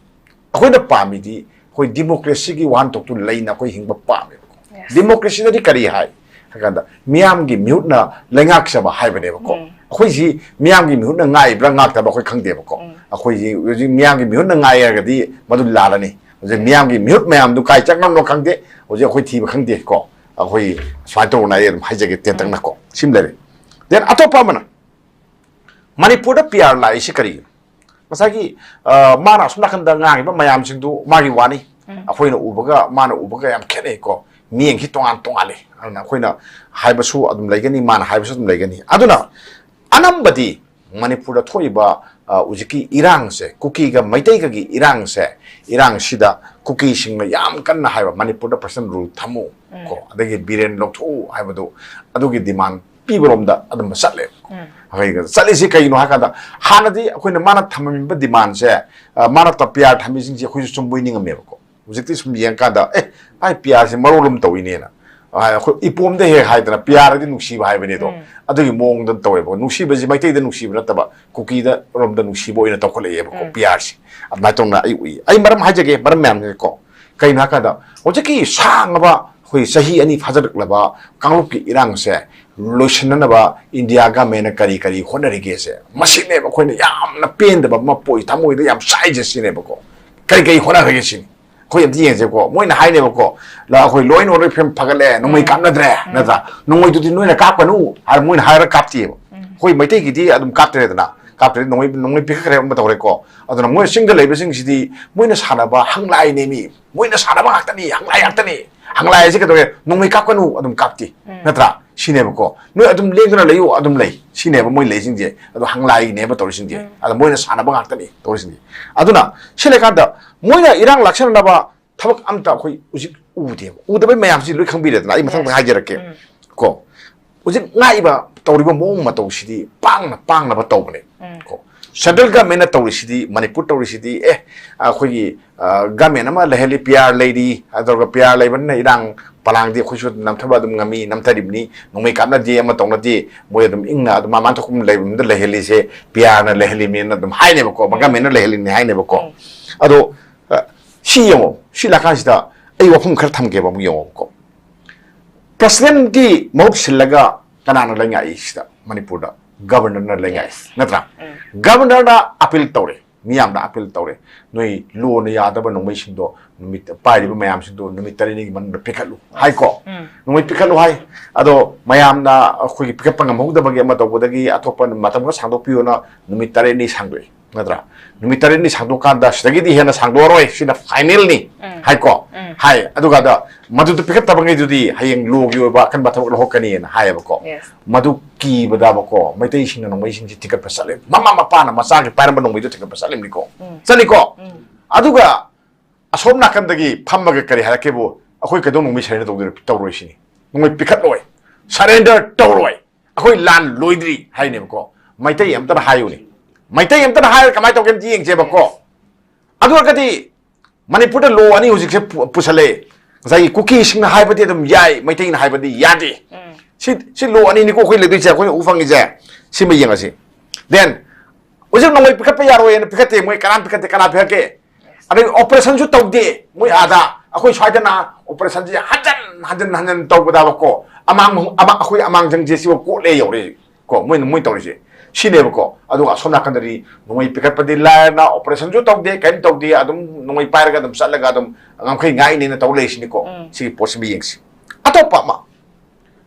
ꯑꯩꯈꯣꯏꯅ ꯄꯥꯝꯃꯤꯗꯤ ꯑꯩꯈꯣꯏ democracyꯒꯤ ꯋꯥꯍꯟꯊꯣꯛꯇꯨ ꯂꯩꯅ ꯑꯩꯈꯣꯏ ꯍꯤꯡꯕ ꯄꯥꯝꯃꯦꯕꯀꯣ꯫ Yes. Democracyꯗꯗꯤ ꯀꯔꯤ ꯍꯥꯏ ꯍꯥꯏ ꯀꯥꯟꯗ ꯃꯤꯌꯥꯝꯒꯤ ꯃꯤꯍꯨꯠꯅ ꯂꯩꯉꯥꯛꯆꯕ ꯍꯥꯏꯕꯅꯦꯕꯀꯣ꯫ ꯎꯝ. ꯑꯩꯈꯣꯏꯁꯤ ꯃꯤꯌꯥꯝꯒꯤ ꯃꯤꯍꯨꯠꯅ ꯉꯥꯛꯏꯕ꯭ꯔꯥ ꯉꯥꯛꯇꯕ꯭ꯔꯥ ꯑꯩꯈꯣꯏ ꯈꯪꯗꯦꯕꯀꯣ꯫ ꯎꯝ. ꯑꯩꯈꯣꯏꯁꯤ ꯍꯧꯖꯤꯛ ꯃꯤꯌꯥꯝꯒꯤ ꯃꯤꯍꯨꯠꯅ ꯉꯥꯛꯑꯦ ꯍꯥꯏꯔꯒꯗꯤ ꯃꯗꯨ ꯂꯥꯜꯂꯅꯤ꯫ ꯍꯧꯖꯤꯛ ꯃꯤꯌꯥꯝꯒꯤ ꯃꯤꯍꯨꯠ ꯃꯌꯥꯝꯗꯨ ꯀꯥꯏ ꯆꯠꯈ꯭ꯔꯕꯅꯣ ꯈꯪꯗꯦ꯫ ꯍꯧꯖꯤꯛ ꯑꯩꯈꯣꯏ ꯊꯤꯕ ꯈꯪꯗꯦ ꯀꯣ꯫ ꯑꯩꯈꯣꯏ ꯁꯨꯃꯥꯏꯅ ꯇꯧꯔꯣꯅ ꯑꯩ ꯑꯗꯨꯝ ꯍꯥꯏꯖꯒꯦ ꯇꯦꯟꯇꯛꯅ ꯀꯣ꯫ ꯁꯤꯃ ꯂꯩꯔꯦ꯫ Then ꯑꯇꯣꯞꯄ ꯑꯃꯅ ꯃꯅꯤꯄꯨꯔꯗ PR ꯂꯥꯛꯏꯁꯤ ꯀꯔꯤꯒꯤꯅꯣ? ꯉꯁꯥꯏꯒꯤ, ꯑ, ꯃꯥꯅ ꯑꯁꯣꯝ ꯅꯥꯀꯟꯗ ꯉꯥꯡꯉꯤꯕ ꯃꯌꯥꯝꯁꯤꯡꯗꯨ ꯃꯥꯒꯤ ꯋꯥꯅꯤ꯫ ꯎꯝ. ꯑꯩꯈꯣꯏꯅ ꯎꯕꯒ ꯃꯥꯅ ꯎꯕꯒ ꯌꯥꯝ ꯈꯦꯠꯅꯩꯀꯣ꯫ ꯃꯤꯠꯌꯦꯡꯁꯤ ꯇꯣꯉꯥꯟ ꯇꯣꯉꯥꯜꯂꯤ꯫ ꯑꯗꯨꯅ ꯑꯩꯈꯣꯏꯅ ꯍꯥꯏꯕꯁꯨ ꯑꯗꯨꯝ ꯂꯩꯒꯅꯤ, ꯃꯥꯅ ꯍꯥꯏꯕꯁꯨ ꯑꯗꯨꯝ ꯂꯩꯒꯅꯤ꯫ ꯑꯗꯨꯅ ꯑꯅꯝꯕꯗꯤ ꯃꯅꯤꯄꯨꯔꯗ ꯊꯣꯛꯏꯕ, ꯑ, ꯍꯧꯖꯤꯛꯀꯤ ꯏꯔꯥꯡꯁꯦ, ꯀꯨꯀꯤꯒ ꯃꯩꯇꯩꯒꯒꯤ ꯏꯔꯥꯡꯁꯦ, ꯏꯔꯥꯡꯁꯤꯗ ꯀꯨꯀꯤꯁꯤꯡꯅ ꯌꯥꯝ ꯀꯟꯅ ꯍꯥꯏꯕ, "ꯃꯅꯤꯄꯨꯔꯗ personal rule ꯊꯝꯃꯨ" ꯀꯣ, ꯑꯗꯒꯤ ꯕꯤꯔꯦꯟ ꯂꯧꯊꯣꯛꯎ ꯍꯥꯏꯕꯗꯨ, ꯑꯗꯨꯒꯤ demand ꯄꯤꯕꯔꯣꯝꯗ ꯑꯗꯨꯝꯕ ꯆꯠꯂꯦ꯫ ꯑꯩꯈꯣꯏ ꯆꯠꯂꯤꯁꯤ ꯀꯩꯒꯤꯅꯣ ꯍꯥꯏ ꯀꯥꯟꯗ, ꯍꯥꯟꯅꯗꯤ ꯑꯩꯈꯣꯏꯅ ꯃꯥꯅ ꯊꯝꯃꯝꯃꯤꯕ demandꯁꯦ, ꯑ, ꯃꯥꯅ ꯄꯤꯌꯥꯔ ꯊꯝꯃꯤꯁꯤꯡꯁꯦ ꯑꯩꯈꯣꯏꯁꯨ ꯆꯨꯝꯕꯣꯏ ꯅꯤꯡꯉꯝꯃꯦꯕꯀꯣ꯫ ꯍꯧꯖꯤꯛꯇꯤ ꯁꯨꯝ ꯌꯦꯡꯀꯥꯟꯗ, "ꯑꯦ, ꯃꯥꯏ ꯄꯤꯌꯥꯔꯁꯦ ꯃꯔꯣꯜ ꯑꯃ ꯇꯧꯏꯅꯦꯅ", ꯑ, ꯑꯩꯈꯣꯏ ꯏꯄꯣꯝꯗ ꯍꯦꯛ ꯍꯥꯏꯗꯅ, "ꯄꯤꯌꯥꯔꯗꯤ ꯅꯨꯡꯁꯤꯕ ꯍꯥꯏꯕꯅꯤ" ꯑꯗꯣ, ꯑꯗꯨꯒꯤ ꯃꯑꯣꯡꯗ ꯇꯧꯋꯦꯕ꯫ ꯅꯨꯡꯁꯤꯕꯁꯤ ꯃꯩꯇꯩꯗ ꯅꯨꯡꯁꯤꯕ ꯅꯠꯇꯕ, ꯀꯨꯀꯤꯗ ꯔꯣꯝꯗ ꯅꯨꯡꯁꯤꯕ ꯑꯣꯏꯅ ꯇꯧꯈꯠꯂꯛꯑꯦꯕꯀꯣ, ꯄꯤꯌꯥꯔꯁꯦ꯫ ꯑꯗꯨꯃꯥꯏꯅ ꯇꯧꯅ ꯑꯩ ꯎꯏ꯫ ꯑꯩ ꯃꯔꯝ ꯍꯥꯏꯖꯒꯦ, ꯃꯔꯝ ꯃꯌꯥꯝꯁꯦꯀꯣ꯫ ꯀꯩꯅꯣ ꯍꯥꯏꯀꯥꯟꯗ, ꯍꯧꯖꯤꯛꯀꯤ ꯁꯥꯡꯉꯕ ꯑꯩꯈꯣꯏ ꯆꯍꯤ ꯑꯅꯤ ꯐꯥꯖꯤꯜꯂꯛꯂꯕ ꯀꯥꯡꯂꯨꯞꯀꯤ ꯏꯔꯥꯡꯁꯦ ꯂꯣꯏꯁꯤꯟꯅꯅꯕ ꯏꯟꯗꯤꯌꯥ ꯒꯃꯦꯟꯅ ꯀꯔꯤ ꯀꯔꯤ ꯍꯣꯠꯅꯔꯤꯒꯦꯁꯦ, ꯃꯁꯤꯅꯦꯕ ꯑꯩꯈꯣꯏꯅ ꯌꯥꯝꯅ ꯄꯦꯟꯗꯕ ꯑꯃ ꯄꯣꯛꯏ, ꯊꯃꯣꯏꯗ ꯌꯥꯝ ꯆꯥꯏꯁꯦ ꯁꯤꯅꯦꯕꯀꯣ꯫ ꯀꯔꯤ ꯀꯔꯤ ꯍꯣꯠꯅꯈ꯭ꯔꯒꯦ ꯁꯤꯅꯤ꯫ ꯑꯩꯈꯣꯏ ꯑꯝꯇ ꯌꯦꯡꯁꯦꯕꯀꯣ, ꯃꯣꯏꯅ ꯍꯥꯏꯅꯦꯕꯀꯣ, ꯂ-, ꯑꯩꯈꯣꯏ law and order ꯐꯤꯕꯝ ꯐꯒꯠꯂꯦ, ꯅꯣꯡꯃꯩ ꯀꯥꯞꯅꯗ꯭ꯔꯦ, ꯅꯠꯇ꯭ꯔꯥ? ꯅꯣꯡꯃꯩꯗꯨꯗꯤ ꯅꯣꯏꯅ ꯀꯥꯞꯀꯅꯨ ꯍꯥꯏꯔ ꯃꯣꯏꯅ ꯍꯥꯏꯔ ꯀꯥꯞꯇꯦꯕ꯫ ꯑꯩꯈꯣꯏ ꯃꯩꯇꯩꯒꯤꯗꯤ ꯑꯗꯨꯝ ꯀꯥꯞꯇ꯭ꯔꯦꯗꯅ, ꯀꯥꯞꯇ꯭ꯔꯦ, ꯅꯣꯡꯃꯩ, ꯅꯣꯡꯃꯩ ꯄꯤꯈꯠꯈ꯭ꯔꯦ ꯑꯃ ꯇꯧꯔꯦꯀꯣ꯫ ꯑꯗꯨꯅ ꯃꯣꯏ ꯆꯤꯡꯗ ꯂꯩꯕꯁꯤꯡꯁꯤꯗꯤ ꯃꯣꯏꯅ ꯁꯥꯟꯅꯕ ꯍꯪꯂꯥꯏꯅꯦꯃꯤ, ꯃꯣꯏꯅ ꯁꯥꯟꯅꯕ ꯉꯥꯛꯇꯅꯤ, ꯍꯪꯂꯥꯏ ꯉꯥꯛꯇꯅꯤ꯫ ꯍꯪꯂꯥꯏ ꯑꯁꯤ ꯀꯩꯗꯧꯔꯦ? ꯅꯣꯡꯃꯩ ꯀꯥꯞꯀꯅꯨ, ꯑꯗꯨꯝ ꯀꯥꯞꯇꯦ, ꯅꯠꯇ꯭ꯔꯥ? ꯁꯤꯅꯦꯕꯀꯣ꯫ ꯅꯣꯏ ꯑꯗꯨꯝ ꯂꯦꯡꯗꯅ ꯂꯩꯌꯨ, ꯑꯗꯨꯝ ꯂꯩ꯫ ꯁꯤꯅꯦꯕ ꯃꯣꯏ ꯂꯩꯁꯤꯡꯁꯦ꯫ ꯑꯗꯣ ꯍꯪꯂꯥꯏꯅꯦꯕ ꯇꯧꯔꯤꯁꯤꯡꯁꯦ꯫ ꯑꯗꯣ ꯃꯣꯏꯅ ꯁꯥꯟꯅꯕ ꯉꯥꯛꯇꯅꯤ ꯇꯧꯔꯤꯁꯤꯡꯁꯦ꯫ ꯑꯗꯨꯅ ꯁꯤ ꯂꯩꯀꯥꯟꯗ ꯃꯣꯏꯅ ꯏꯔꯥꯡ ꯂꯥꯛꯁꯟꯅꯅꯕ ꯊꯕꯛ ꯑꯝꯇ ꯑꯩꯈꯣꯏ ꯍꯧꯖꯤꯛ ꯎꯗꯦꯕ꯫ ꯎꯗꯕꯩ ꯃꯌꯥꯝꯁꯤ ꯂꯣꯏ ꯈꯪꯕꯤꯔꯦꯗꯅ, ꯑꯩ ꯃꯊꯪꯗ ꯍꯥꯏꯖꯔꯛꯀꯦ꯫ ꯀꯣ, ꯍꯧꯖꯤꯛ ꯉꯥꯛꯏꯕ ꯇꯧꯔꯤꯕ ꯃꯑꯣꯡ ꯃꯇꯧꯁꯤꯗꯤ ꯄꯥꯡꯅ ꯄꯥꯡꯅꯕ ꯇꯧꯕꯅꯦ꯫ ꯀꯣ, central government ꯅ ꯇꯧꯔꯤꯁꯤꯗꯤ, ꯃꯅꯤꯄꯨꯔ ꯇꯧꯔꯤꯁꯤꯗꯤ, ꯑꯦ, ꯑꯩꯈꯣꯏꯒꯤ, ꯑ, government ꯑꯃ ꯂꯩꯍꯜꯂꯤ, ꯄꯤꯌꯥꯔ ꯂꯩꯔꯤ, ꯑꯗꯨꯒ ꯄꯤꯌꯥꯔ ꯂꯩꯕꯅꯤꯅ ꯏꯔꯥꯡ ꯄꯂꯥꯡꯗꯤ ꯑꯩꯈꯣꯏꯁꯨ ꯅꯝꯊꯕ ꯑꯗꯨꯝ ꯉꯝꯃꯤ, ꯅꯝꯊꯔꯤꯕꯅꯤ, ꯅꯣꯡꯃꯩ ꯀꯥꯞꯅꯗꯦ, ꯑꯃ ꯇꯧꯅꯗꯦ, ꯃꯣꯏ ꯑꯗꯨꯝ ꯏꯪꯅ ꯑꯗꯨꯝ ꯃꯃꯥꯟ ꯊꯣꯛꯄ ꯂꯩꯕꯗ ꯂꯩꯍꯜꯂꯤꯁꯦ ꯄꯤꯌꯥꯔꯅ ꯂꯩꯍꯜꯂꯤꯕꯅꯤꯅ ꯑꯗꯨꯝ ꯍꯥꯏꯅꯦꯕꯀꯣ, government ꯅ ꯂꯩꯍꯜꯂꯤꯅꯦ ꯍꯥꯏꯅꯦꯕꯀꯣ꯫ ꯑꯗꯣ, ꯑ, ꯁꯤ ꯌꯦꯡꯉꯣ, ꯁꯤ ꯂꯥꯛꯀꯥꯟꯁꯤꯗ ꯑꯩ ꯋꯥꯐꯝ ꯈꯔ ꯊꯝꯒꯦꯕ, ꯑꯃꯨꯛ ꯌꯦꯡꯉꯣꯕꯀꯣ꯫ President ꯀꯤ ꯃꯍꯨꯠ ꯁꯤꯜꯂꯒ ꯀꯅꯥꯅ ꯂꯩꯉꯥꯛꯏ ꯁꯤꯗ? ꯃꯅꯤꯄꯨꯔꯗ Governor ꯅ ꯂꯩꯉꯥꯛꯏ, ꯅꯠꯇ꯭ꯔꯥ? Governor ꯅ appeal ꯇꯧꯔꯦ, ꯃꯤꯌꯥꯝꯅ appeal ꯇꯧꯔꯦ, "ꯅꯣꯏ law ꯅ ꯌꯥꯗꯕ ꯅꯣꯡꯃꯩꯁꯤꯡꯗꯣ ꯅꯨꯃꯤꯠ, ꯄꯥꯏꯔꯤꯕ ꯃꯌꯥꯝꯁꯤꯡꯗꯣ ꯅꯨꯃꯤꯠ ꯇꯔꯦꯠꯅꯤꯒꯤ ꯃꯅꯨꯡꯗ ꯄꯤꯈꯠꯂꯨ" ꯍꯥꯏꯀꯣ꯫ ꯅꯣꯡꯃꯩ ꯄꯤꯈꯠꯂꯨ ꯍꯥꯏ꯫ ꯑꯗꯣ ꯃꯌꯥꯝꯅ ꯑꯩꯈꯣꯏꯒꯤ ꯄꯤꯈꯠꯄ ꯉꯝꯍꯧꯗꯕꯒꯤ ꯑꯃ ꯇꯧꯕꯗꯒꯤ ꯑꯇꯣꯞꯄ ꯃꯇꯝ ꯈꯔ ꯁꯥꯡꯗꯣꯛꯄꯤꯌꯣꯅ ꯅꯨꯃꯤꯠ ꯇꯔꯦꯠꯅꯤ ꯁꯥꯡꯗꯣꯛꯏ, ꯅꯠꯇ꯭ꯔꯥ? ꯅꯨꯃꯤꯠ ꯇꯔꯦꯠꯅꯤ ꯁꯥꯡꯗꯣꯛꯀꯥꯟꯗ ꯁꯤꯗꯒꯤꯗꯤ ꯍꯦꯟꯅ ꯁꯥꯡꯗꯣꯛꯑꯔꯣꯏ, ꯁꯤꯅ final ꯅꯤ ꯍꯥꯏꯀꯣ꯫ ꯍꯥꯏ꯫ ꯑꯗꯨꯒ ꯑꯗ ꯃꯗꯨꯗ ꯄꯤꯈꯠꯇꯕꯉꯩꯗꯨꯗꯤ ꯍꯌꯦꯡ ꯂꯣꯒꯤ ꯑꯣꯏꯕ ꯑꯀꯟꯕ ꯊꯕꯛ ꯂꯧꯍꯧꯀꯅꯤꯅ ꯍꯥꯏꯌꯦꯕꯀꯣ꯫ Yes. ꯃꯗꯨ ꯀꯤꯕꯗꯕꯀꯣ ꯃꯩꯇꯩꯁꯤꯡꯅ ꯅꯣꯡꯃꯩꯁꯤꯡꯁꯤ ꯊꯤꯒꯠꯄ ꯆꯠꯂꯦ꯫ ꯃꯃꯥ ꯃꯄꯥꯅ ꯃꯆꯥꯒꯤ ꯄꯥꯏꯔꯝꯕ ꯅꯣꯡꯃꯩꯗꯣ ꯊꯤꯒꯠꯄ ꯆꯠꯂꯤꯕꯅꯤꯀꯣ꯫ ꯆꯠꯂꯤꯀꯣ꯫ ꯑꯗꯨꯒ ꯑꯁꯣꯝ ꯅꯥꯀꯟꯗꯒꯤ ꯐꯝꯃꯒ ꯀꯔꯤ ꯍꯥꯏꯔꯛꯀꯦꯕꯨ, "ꯑꯩꯈꯣꯏ ꯀꯩꯗꯧ ꯅꯣꯡꯃꯩ surrender ꯇꯧꯗꯣꯏ-, ꯇꯧꯔꯣꯏ ꯁꯤꯅꯤ꯫ ꯅꯣꯡꯃꯩ ꯄꯤꯈꯠꯂꯣꯏ, surrender ꯇꯧꯔꯣꯏ, ꯑꯩꯈꯣꯏ ꯂꯥꯟ ꯂꯣꯏꯗ꯭ꯔꯤ" ꯍꯥꯏꯅꯦꯕꯀꯣ꯫ ꯃꯩꯇꯩ ꯑꯝꯇꯅ ꯍꯥꯏꯌꯨꯅꯦ꯫ ꯃꯩꯇꯩ ꯑꯝꯇꯅ ꯍꯥꯏꯔꯒ ꯀꯃꯥꯏꯅ ꯇꯧꯒꯦ ꯑꯝꯇ ꯌꯦꯡꯁꯦꯕꯀꯣ꯫ ꯑꯗꯨ ꯑꯣꯏꯔꯒꯗꯤ ꯃꯅꯤꯄꯨꯔꯗ ꯂꯣ ꯑꯅꯤ ꯍꯧꯖꯤꯛꯁꯦ ꯄꯨ-, ꯄꯨꯁꯜꯂꯛꯑꯦ꯫ ꯉꯁꯥꯏꯒꯤ ꯀꯨꯀꯤꯁꯤꯡꯅ ꯍꯥꯏꯕꯗꯤ ꯑꯗꯨꯝ ꯌꯥꯏ, ꯃꯩꯇꯩꯅ ꯍꯥꯏꯕꯗꯤ ꯌꯥꯗꯦ꯫ ꯁꯤ, ꯁꯤ ꯂꯣ ꯑꯅꯤꯅꯤꯀꯣ ꯑꯩꯈꯣꯏ ꯂꯩꯗꯣꯏꯁꯦ, ꯑꯩꯈꯣꯏꯅ ꯎ ꯐꯪꯉꯤꯁꯦ꯫ ꯁꯤꯃ ꯌꯦꯡꯉꯁꯤ꯫ Then ꯍꯧꯖꯤꯛ ꯅꯣꯡꯃꯩ ꯄꯤꯈꯠꯄ ꯌꯥꯔꯣꯏꯅ ꯄꯤꯈꯠꯇꯦ꯫ ꯃꯣꯏ ꯀꯅꯥꯝ ꯄꯤꯈꯠꯇꯦ꯫ ꯀꯅꯥ ꯄꯤꯈꯠꯀꯦ? ꯑꯗꯩ operation ꯁꯨ ꯇꯧꯗꯦ ꯃꯣꯏ ꯑꯥꯗ꯫ ꯑꯩꯈꯣꯏ ꯁ꯭ꯋꯥꯏꯗꯅ operation ꯁꯦ ꯍꯟꯖꯟ ꯍꯟꯖꯟ ꯍꯟꯖꯟ ꯇꯧꯕꯗꯕꯀꯣ, ꯑꯃꯥꯡ, ꯑꯃꯥꯡ, ꯑꯩꯈꯣꯏ ꯑꯃꯥꯡꯖꯪꯁꯦ ꯁꯤꯕꯨ ꯀꯣꯠꯂꯦ ꯌꯧꯔꯦ ꯀꯣ, ꯃꯣꯏꯅ, ꯃꯣꯏ ꯇꯧꯔꯤꯁꯦ ꯁꯤꯅꯦꯕꯀꯣ꯫ ꯑꯗꯨꯒ ꯑꯁꯣꯝ ꯅꯥꯀꯟꯗꯗꯤ ꯅꯣꯡꯃꯩ ꯄꯤꯈꯠꯄꯗꯤ ꯂꯥꯏꯔꯅ, operation ꯁꯨ ꯇꯧꯗꯦ, ꯀꯔꯤꯝ ꯇꯧꯗꯦ, ꯑꯗꯨꯝ ꯅꯣꯡꯃꯩ ꯄꯥꯏꯔꯒ ꯑꯗꯨꯝ ꯆꯠꯂꯒ ꯑꯗꯨꯝ ꯉꯝꯈꯩ ꯉꯥꯛꯏꯅꯦꯅ ꯇꯧ ꯂꯩꯔꯤꯁꯤꯅꯤꯀꯣ꯫ ꯁꯤꯒꯤ ꯄꯣꯠꯁꯤꯃ ꯌꯦꯡꯁꯤ꯫ ꯑꯇꯣꯞꯄ ꯑꯃ,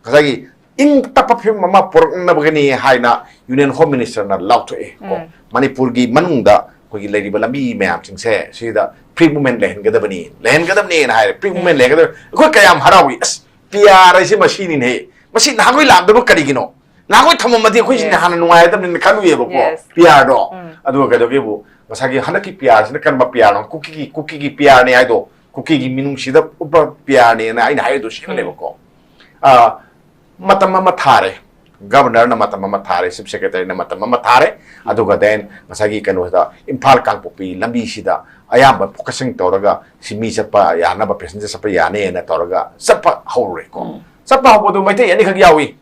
ꯉꯁꯥꯏꯒꯤ ꯏꯪ ꯇꯞꯄ ꯐꯤꯕꯝ ꯑꯃ ꯄꯨꯔꯛꯅꯕꯒꯤꯅꯤ ꯍꯥꯏꯅ Union Home Minister ꯅ ꯂꯥꯎꯊꯣꯛꯑꯦ ꯀꯣ꯫ ꯃꯅꯤꯄꯨꯔꯒꯤ ꯃꯅꯨꯡꯗ ꯑꯩꯈꯣꯏꯒꯤ ꯂꯩꯔꯤꯕ ꯂꯝꯕꯤ ꯃꯌꯥꯝꯁꯤꯡꯁꯦ ꯁꯤꯗ free movement ꯂꯩꯍꯟꯒꯗꯕꯅꯤ, ꯂꯩꯍꯟꯒꯗꯕꯅꯦꯅ ꯍꯥꯏꯔꯦ꯫ Free movement ꯂꯩꯍꯟꯒꯗꯕꯅꯤ꯫ ꯑꯩꯈꯣꯏ ꯀꯌꯥꯝ ꯍꯔꯥꯎꯏ꯫ ꯑꯁ, P R ꯍꯥꯏꯁꯤ ꯃꯁꯤꯅꯤꯅꯦꯍꯦ꯫ ꯃꯁꯤ ꯅꯍꯥꯟꯈꯣꯏ ꯂꯥꯛꯑꯝꯗꯕ ꯀꯔꯤꯒꯤꯅꯣ? ꯅꯍꯥꯟꯈꯣꯏ ꯊꯝꯃꯝꯃꯗꯤ ꯑꯩꯈꯣꯏꯁꯤꯡꯅ Yes. ꯍꯥꯟꯅ ꯅꯨꯡꯉꯥꯏꯒꯗꯕꯅꯤꯅ ꯈꯜꯂꯨꯏꯌꯦꯕꯀꯣ꯫ Yes. P R ꯗꯣ꯫ ꯑꯗꯨꯒ ꯀꯩꯗꯧꯒꯦꯕꯨ, ꯉꯁꯥꯏꯒꯤ ꯍꯟꯗꯛꯀꯤ P R ꯁꯤꯅ ꯀꯔꯝꯕ P R ꯅꯣ? ꯀꯨꯀꯤꯒꯤ, ꯀꯨꯀꯤꯒꯤ P R ꯅꯦ ꯍꯥꯏꯗꯣ꯫ ꯀꯨꯀꯤꯒꯤ ꯃꯤꯅꯨꯡꯁꯤꯗ ꯎꯠꯄ P R ꯅꯦꯅ ꯑꯩꯅ ꯍꯥꯏꯔꯤꯗꯣ ꯁꯤꯅꯦꯕꯀꯣ꯫ ꯑ, ꯃꯇꯝ ꯑꯃ ꯊꯥꯔꯦ꯫ Governor ꯅ ꯃꯇꯝ ꯑꯃ ꯊꯥꯔꯦ, Chief Secretary ꯅ ꯃꯇꯝ ꯑꯃ ꯊꯥꯔꯦ꯫ ꯑꯗꯨꯒ then ꯉꯁꯥꯏꯒꯤ ꯀꯩꯅꯣꯗ ꯏꯝꯐꯥꯜ ꯀꯥꯡꯄꯣꯛꯄꯤ ꯂꯝꯕꯤꯁꯤꯗ ꯑꯌꯥꯝꯕ focusing ꯇꯧꯔꯒ ꯁꯤ ꯃꯤ ꯆꯠꯄ ꯌꯥꯅꯕ, passenger ꯆꯠꯄ ꯌꯥꯅꯦꯅ ꯇꯧꯔꯒ ꯆꯠꯄ ꯍꯧꯔꯨꯔꯦꯀꯣ꯫ ꯆꯠꯄ ꯍꯧꯕꯗꯨ ꯃꯩꯇꯩ ꯑꯅꯤꯈꯛ ꯌꯥꯎꯏ꯫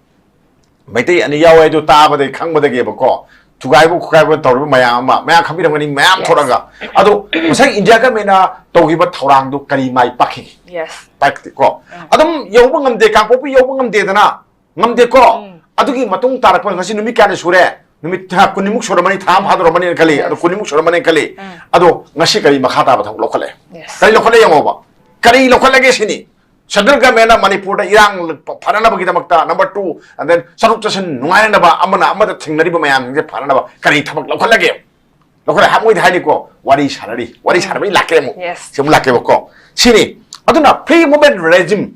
ꯃꯩꯇꯩ ꯑꯅꯤ ꯌꯥꯎꯋꯦ ꯍꯥꯏꯗꯨ ꯇꯥꯕꯗꯒꯤ ꯈꯪꯕꯗꯒꯤꯕꯀꯣ, ꯊꯨꯒꯥꯏꯕ ꯈꯣꯠꯀꯥꯏꯕ ꯇꯧꯔꯤꯕ ꯃꯌꯥꯝ ꯑꯃ, ꯃꯌꯥꯝ ꯈꯪꯕꯤꯔꯝꯒꯅꯤ, ꯃꯌꯥꯝ Yes. ꯊꯣꯔꯛꯑꯒ꯫ ꯑꯗꯣ ꯉꯁꯥꯏ India government ꯅ ꯇꯧꯈꯤꯕ ꯊꯧꯔꯥꯡꯗꯨ ꯀꯔꯤ ꯃꯥꯏ ꯄꯥꯛꯈꯤꯒꯦ? Yes. ꯄꯥꯛꯇꯦꯀꯣ꯫ ꯑꯗꯨꯝ ꯌꯧꯕ ꯉꯝꯗꯦ, ꯀꯥꯡꯄꯣꯛꯄꯤ ꯌꯧꯕ ꯉꯝꯗꯦꯗꯅ, ꯉꯝꯗꯦꯀꯣ꯫ ꯑꯗꯨꯒꯤ ꯃꯇꯨꯡ ꯇꯥꯔꯛꯄ ꯉꯁꯤ ꯅꯨꯃꯤꯠ ꯀꯌꯥꯅꯤ ꯁꯨꯔꯦ? ꯅꯨꯃꯤꯠ ꯊꯥ ꯀꯨꯟꯅꯤꯃꯨꯛ ꯁꯨꯔꯝꯃꯅꯤ, ꯊꯥ ꯑꯃ ꯐꯥꯗꯣꯔꯝꯃꯅꯤꯅ ꯈꯜꯂꯤ, ꯑꯗꯣ Yes. ꯀꯨꯟꯅꯤꯃꯨꯛ ꯁꯨꯔꯝꯃꯅꯤ ꯈꯜꯂꯤ꯫ ꯑꯗꯣ ꯉꯁꯤ ꯀꯔꯤ ꯃꯈꯥ ꯇꯥꯕ ꯊꯕꯛ ꯂꯧꯈꯠꯂꯦ? Yes. ꯀꯔꯤ ꯂꯧꯈꯠꯂꯦ ꯌꯦꯡꯉꯣꯕ꯫ ꯀꯔꯤ ꯂꯧꯈꯠꯂꯒꯦ ꯁꯤꯅꯤ꯫ Central government ꯅ ꯃꯅꯤꯄꯨꯔꯗ ꯏꯔꯥꯡ ꯐꯅꯅꯕꯒꯤꯗꯃꯛꯇ, number two, and then ꯆꯠꯊꯣꯛ ꯆꯠꯁꯤꯟ ꯅꯨꯡꯉꯥꯏꯅꯅꯕ, ꯑꯃꯅ ꯑꯃꯗ ꯊꯦꯡꯅꯔꯤꯕ ꯃꯌꯥꯝꯁꯤꯡꯁꯦ ꯐꯅꯅꯕ ꯀꯔꯤ ꯊꯕꯛ ꯂꯧꯈꯠꯂꯒꯦ? ꯂꯧꯈꯠꯂꯦ ꯍꯥꯏ, ꯃꯣꯏꯗꯤ ꯍꯥꯏꯅꯤꯀꯣ, ꯋꯥꯔꯤ ꯁꯥꯟꯅꯔꯤ, ꯋꯥꯔꯤ ꯁꯥꯟꯅꯕꯩ ꯂꯥꯛꯀꯦ ꯑꯃꯨꯛ꯫ Yes. ꯁꯤ ꯑꯃꯨꯛ ꯂꯥꯛꯀꯦꯕꯀꯣ꯫ ꯁꯤꯅꯤ꯫ ꯑꯗꯨꯅ free movement regime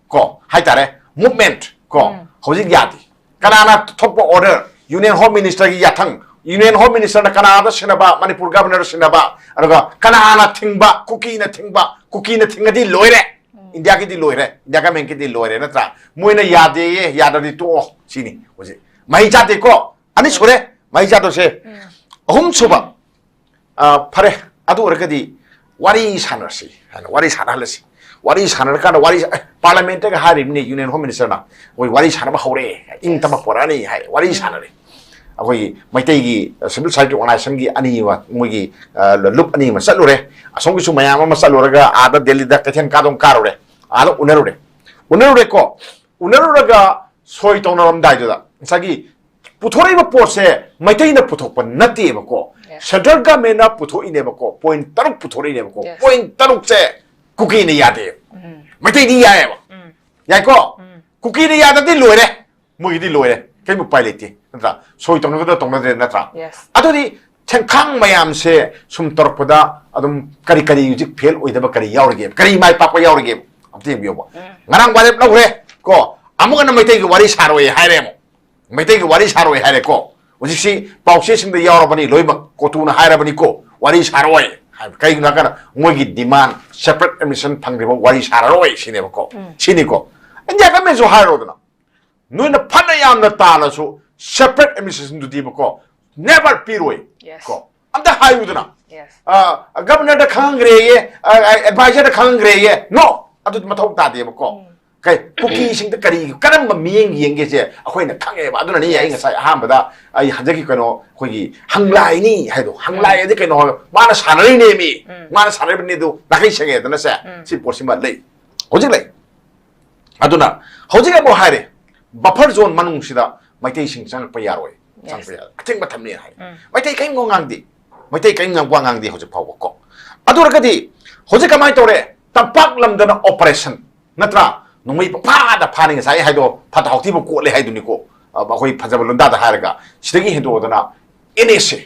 ꯀꯣ ꯍꯥꯏꯇꯥꯔꯦ, movement ꯀꯣ ꯍꯧꯖꯤꯛ ꯌꯥꯗꯦ꯫ ꯀꯅꯥꯅ ꯊꯣꯛꯄ order? Union Home Minister ꯒꯤ ꯌꯥꯊꯪ꯫ Union Home Minister ꯅ ꯀꯅꯥꯗ ꯁꯤꯟꯅꯕ? ꯃꯅꯤꯄꯨꯔ Governor ꯗ ꯁꯤꯟꯅꯕ꯫ ꯑꯗꯨꯒ ꯀꯅꯥꯅ ꯊꯤꯡꯕ? ꯀꯨꯀꯤꯅ ꯊꯤꯡꯕ꯫ ꯀꯨꯀꯤꯅ ꯊꯤꯡꯉꯗꯤ ꯂꯣꯏꯔꯦ꯫ ꯏꯟꯗꯤꯌꯥꯒꯤꯗꯤ ꯂꯣꯏꯔꯦ, ꯏꯟꯗꯤꯌꯥ government ꯀꯤꯗꯤ ꯂꯣꯏꯔꯦ, ꯅꯠꯇ꯭ꯔꯥ? ꯃꯣꯏꯅ ꯌꯥꯗꯦꯌꯦ, ꯌꯥꯗ꯭ꯔꯗꯤ ꯇꯣꯛꯑꯣ ꯁꯤꯅꯤ ꯍꯧꯖꯤꯛ꯫ ꯃꯍꯩ ꯆꯥꯗꯦꯀꯣ꯫ ꯑꯅꯤ ꯁꯨꯔꯦ ꯃꯍꯩ ꯆꯥꯗꯣꯏꯁꯦ꯫ ꯑꯍꯨꯝ ꯁꯨꯕ, ꯑ, ꯐꯔꯦ, ꯑꯗꯨ ꯑꯣꯏꯔꯒꯗꯤ ꯋꯥꯔꯤ ꯁꯥꯟꯅꯔꯁꯤ ꯍꯥꯏꯅ ꯋꯥꯔꯤ ꯁꯥꯟꯅꯍꯜꯂꯁꯤ꯫ ꯋꯥꯔꯤ ꯁꯥꯟꯅꯔꯀꯥꯟꯗ ꯋꯥꯔꯤ ꯁꯥ-, ꯑꯦ, Parliament ꯒ ꯍꯥꯏꯔꯤꯕꯅꯤ, Union Home Minister ꯅ ꯑꯩꯈꯣꯏ ꯋꯥꯔꯤ ꯁꯥꯟꯅꯕ ꯍꯧꯔꯦ, ꯏꯪ ꯇꯞꯄ ꯄꯣꯔꯛꯑꯅꯤ ꯍꯥꯏ ꯋꯥꯔꯤ ꯁꯥꯟꯅꯔꯦ꯫ ꯑꯩꯈꯣꯏꯒꯤ ꯃꯩꯇꯩꯒꯤ, ꯑ, civil society organization ꯒꯤ ꯑꯅꯤ ꯑꯃ, ꯃꯣꯏꯒꯤ, ꯑ, ꯂꯨꯞ ꯑꯅꯤ ꯑꯃ ꯆꯠꯂꯨꯔꯦ꯫ ꯑꯁꯣꯝꯒꯤꯁꯨ ꯃꯌꯥꯝ ꯑꯃ ꯆꯠꯂꯨꯔꯒ ꯑꯥꯗ ꯗꯦꯜꯂꯤꯗ ꯀꯩꯊꯦꯜ ꯀꯥꯗꯣꯡ ꯀꯥꯔꯨꯔꯦ, ꯑꯥꯗ ꯎꯅꯔꯨꯔꯦ꯫ ꯎꯅꯔꯨꯔꯦꯀꯣ, ꯎꯅꯔꯨꯔꯒ ꯁꯣꯏ ꯇꯧꯅꯔꯝꯗꯥꯏꯗꯨꯗ ꯉꯁꯥꯏꯒꯤ ꯄꯨꯊꯣꯔꯛꯏꯕ ꯄꯣꯠꯁꯦ ꯃꯩꯇꯩꯅ ꯄꯨꯊꯣꯛꯄ ꯅꯠꯇꯦꯕꯀꯣ꯫ Central Government ꯅ ꯄꯨꯊꯣꯛꯏꯅꯦꯕꯀꯣ꯫ Point ꯇꯔꯨꯛ ꯄꯨꯊꯣꯔꯛꯏꯅꯦꯕꯀꯣ꯫ Point ꯇꯔꯨꯛꯁꯦ ꯀꯨꯀꯤꯅ ꯌꯥꯗꯦ꯫ ꯃꯩꯇꯩꯗꯤ ꯌꯥꯏꯑꯕ꯫ ꯌꯥꯏꯀꯣ? ꯀꯨꯀꯤꯅ ꯌꯥꯗꯗꯤ ꯂꯣꯏꯔꯦ꯫ ꯃꯣꯏꯒꯤꯗꯤ ꯂꯣꯏꯔꯦ꯫ ꯀꯔꯤꯝ ꯎꯄꯥꯏ ꯂꯩꯇꯦ꯫ ꯅꯠꯇ꯭ꯔꯥ? ꯁꯣꯏ ꯇꯧꯅꯒꯗ꯭ꯔꯥ ꯇꯧꯅꯗ꯭ꯔꯦ, ꯅꯠꯇ꯭ꯔꯥ? ꯑꯗꯨꯗꯤ ꯁꯦꯟꯈꯥꯡ ꯃꯌꯥꯝꯁꯦ ꯁꯨꯝ ꯇꯧꯔꯛꯄꯗ ꯑꯗꯨꯝ ꯀꯔꯤ ꯀꯔꯤ ꯍꯧꯖꯤꯛ fail ꯑꯣꯏꯗꯕ ꯀꯔꯤ ꯌꯥꯎꯔꯤꯒꯦ? ꯀꯔꯤ ꯃꯥꯏ ꯄꯥꯛꯄ ꯌꯥꯎꯔꯤꯒꯦ? ꯑꯝꯇ ꯌꯦꯡꯕꯤꯌꯣꯕ꯫ ꯉꯔꯥꯡ ꯋꯥꯔꯦꯞ ꯂꯧꯈ꯭ꯔꯦ ꯀꯣ, ꯑꯃꯨꯛ ꯍꯟꯅ ꯃꯩꯇꯩꯒꯤ ꯋꯥꯔꯤ ꯁꯥꯔꯣꯏ ꯍꯥꯏꯔꯦ ꯑꯃꯨꯛ꯫ ꯃꯩꯇꯩꯒꯤ ꯋꯥꯔꯤ ꯁꯥꯔꯣꯏ ꯍꯥꯏꯔꯦꯀꯣ꯫ ꯍꯧꯖꯤꯛꯁꯤ ꯄꯥꯎꯆꯦꯁꯤꯡꯗ ꯌꯥꯎꯔꯕꯅꯤ ꯂꯣꯏꯅꯃꯛ, ꯀꯣꯇꯨꯅ ꯍꯥꯏꯔꯕꯅꯤꯀꯣ, ꯋꯥꯔꯤ ꯁꯥꯔꯣꯏ ꯍꯥꯏꯕ꯫ ꯀꯩꯒꯤꯅꯣ ꯍꯥꯏꯀꯥꯟꯗ ꯃꯣꯏꯒꯤ demand separate administration ꯐꯪꯗ꯭ꯔꯤꯕ ꯋꯥꯔꯤ ꯁꯥꯔꯔꯣꯏ ꯁꯤꯅꯦꯕꯀꯣ꯫ ꯁꯤꯅꯤꯀꯣ꯫ India Government ꯁꯨ ꯍꯥꯏꯔꯣꯗꯅ, ꯅꯣꯏꯅ ꯐꯅ ꯌꯥꯝꯅ ꯇꯥꯜꯂꯁꯨ separate administration ꯗꯨꯗꯤꯕꯀꯣ, never ꯄꯤꯔꯣꯏ ꯀꯣ꯫ ꯑꯝꯇ ꯍꯥꯏꯌꯨꯗꯅ꯫ Governor ꯗ ꯈꯪꯍꯟꯈ꯭ꯔꯦꯌꯦ, advisor ꯗ ꯈꯪꯍꯟꯈ꯭ꯔꯦꯌꯦ꯫ No, ꯑꯗꯨꯗꯤ ꯃꯊꯧ ꯇꯥꯗꯦꯕꯀꯣ꯫ ꯀꯩ, ꯀꯨꯀꯤꯁꯤꯡꯗ ꯀꯔꯤ, ꯀꯔꯝꯕ ꯃꯤꯠꯌꯦꯡ ꯌꯦꯡꯒꯦꯁꯦ ꯑꯩꯈꯣꯏꯅ ꯈꯪꯉꯦꯕ꯫ ꯑꯗꯨꯅꯅꯤ ꯑꯩ ꯉꯁꯥꯏ ꯑꯍꯥꯟꯕꯗ ꯑꯩ ꯍꯟꯗꯛꯀꯤ ꯀꯩꯅꯣ, ꯑꯩꯈꯣꯏꯒꯤ ꯍꯪꯂꯥꯏꯅꯤ ꯍꯥꯏꯗꯣ, ꯍꯪꯂꯥꯏ ꯑꯗꯤ ꯀꯩꯅꯣ ꯍꯥꯏꯕ, ꯃꯥꯅ ꯁꯥꯟꯅꯔꯤꯅꯦꯃꯤ, ꯃꯥꯅ ꯁꯥꯟꯅꯔꯤꯕꯅꯤ ꯑꯗꯨ ꯅꯥꯀꯩ ꯁꯦꯡꯉꯦꯗꯅꯁꯦ꯫ ꯁꯤ ꯄꯣꯠꯁꯤꯃ ꯂꯩ, ꯍꯧꯖꯤꯛ ꯂꯩ꯫ ꯑꯗꯨꯅ ꯍꯧꯖꯤꯛ ꯑꯃꯨꯛ ꯍꯥꯏꯔꯦ, buffer zone ꯃꯅꯨꯡꯁꯤꯗ ꯃꯩꯇꯩꯁꯤꯡ ꯆꯪꯉꯛꯄ ꯌꯥꯔꯣꯏ, ꯆꯪꯉꯛꯄ ꯌꯥꯔꯣꯏ, ꯑꯊꯤꯡꯕ ꯊꯝꯃꯦ ꯍꯥꯏ꯫ ꯃꯩꯇꯩ ꯀꯔꯤꯝ ꯉꯥꯡꯗꯦ, ꯃꯩꯇꯩ ꯀꯔꯤꯝ ꯋꯥ ꯉꯥꯡꯗꯦ ꯍꯧꯖꯤꯛ ꯐꯥꯎꯕ ꯀꯣ꯫ ꯑꯗꯨ ꯑꯣꯏꯔꯒꯗꯤ ꯍꯧꯖꯤꯛ ꯀꯃꯥꯏꯅ ꯇꯧꯔꯦ? ꯇꯝꯄꯥꯛ ꯂꯝꯗꯅ operation, ꯅꯠꯇ꯭ꯔꯥ? ꯅꯣꯡꯃꯩ ꯄꯪꯐꯥꯗ ꯐꯥꯅꯤ, ꯉꯁꯥꯏ ꯍꯥꯏꯗꯣ ꯐꯠꯇ ꯍꯥꯎꯊꯤꯕ ꯀꯣꯠꯂꯦ ꯍꯥꯏꯗꯨꯅꯤꯀꯣ꯫ ꯑ, ꯑꯩꯈꯣꯏ ꯐꯖꯕ ꯂꯣꯟꯗꯥꯗ ꯍꯥꯏꯔꯒ ꯁꯤꯗꯒꯤ ꯍꯦꯟꯗꯣꯛꯑꯗꯅ N S A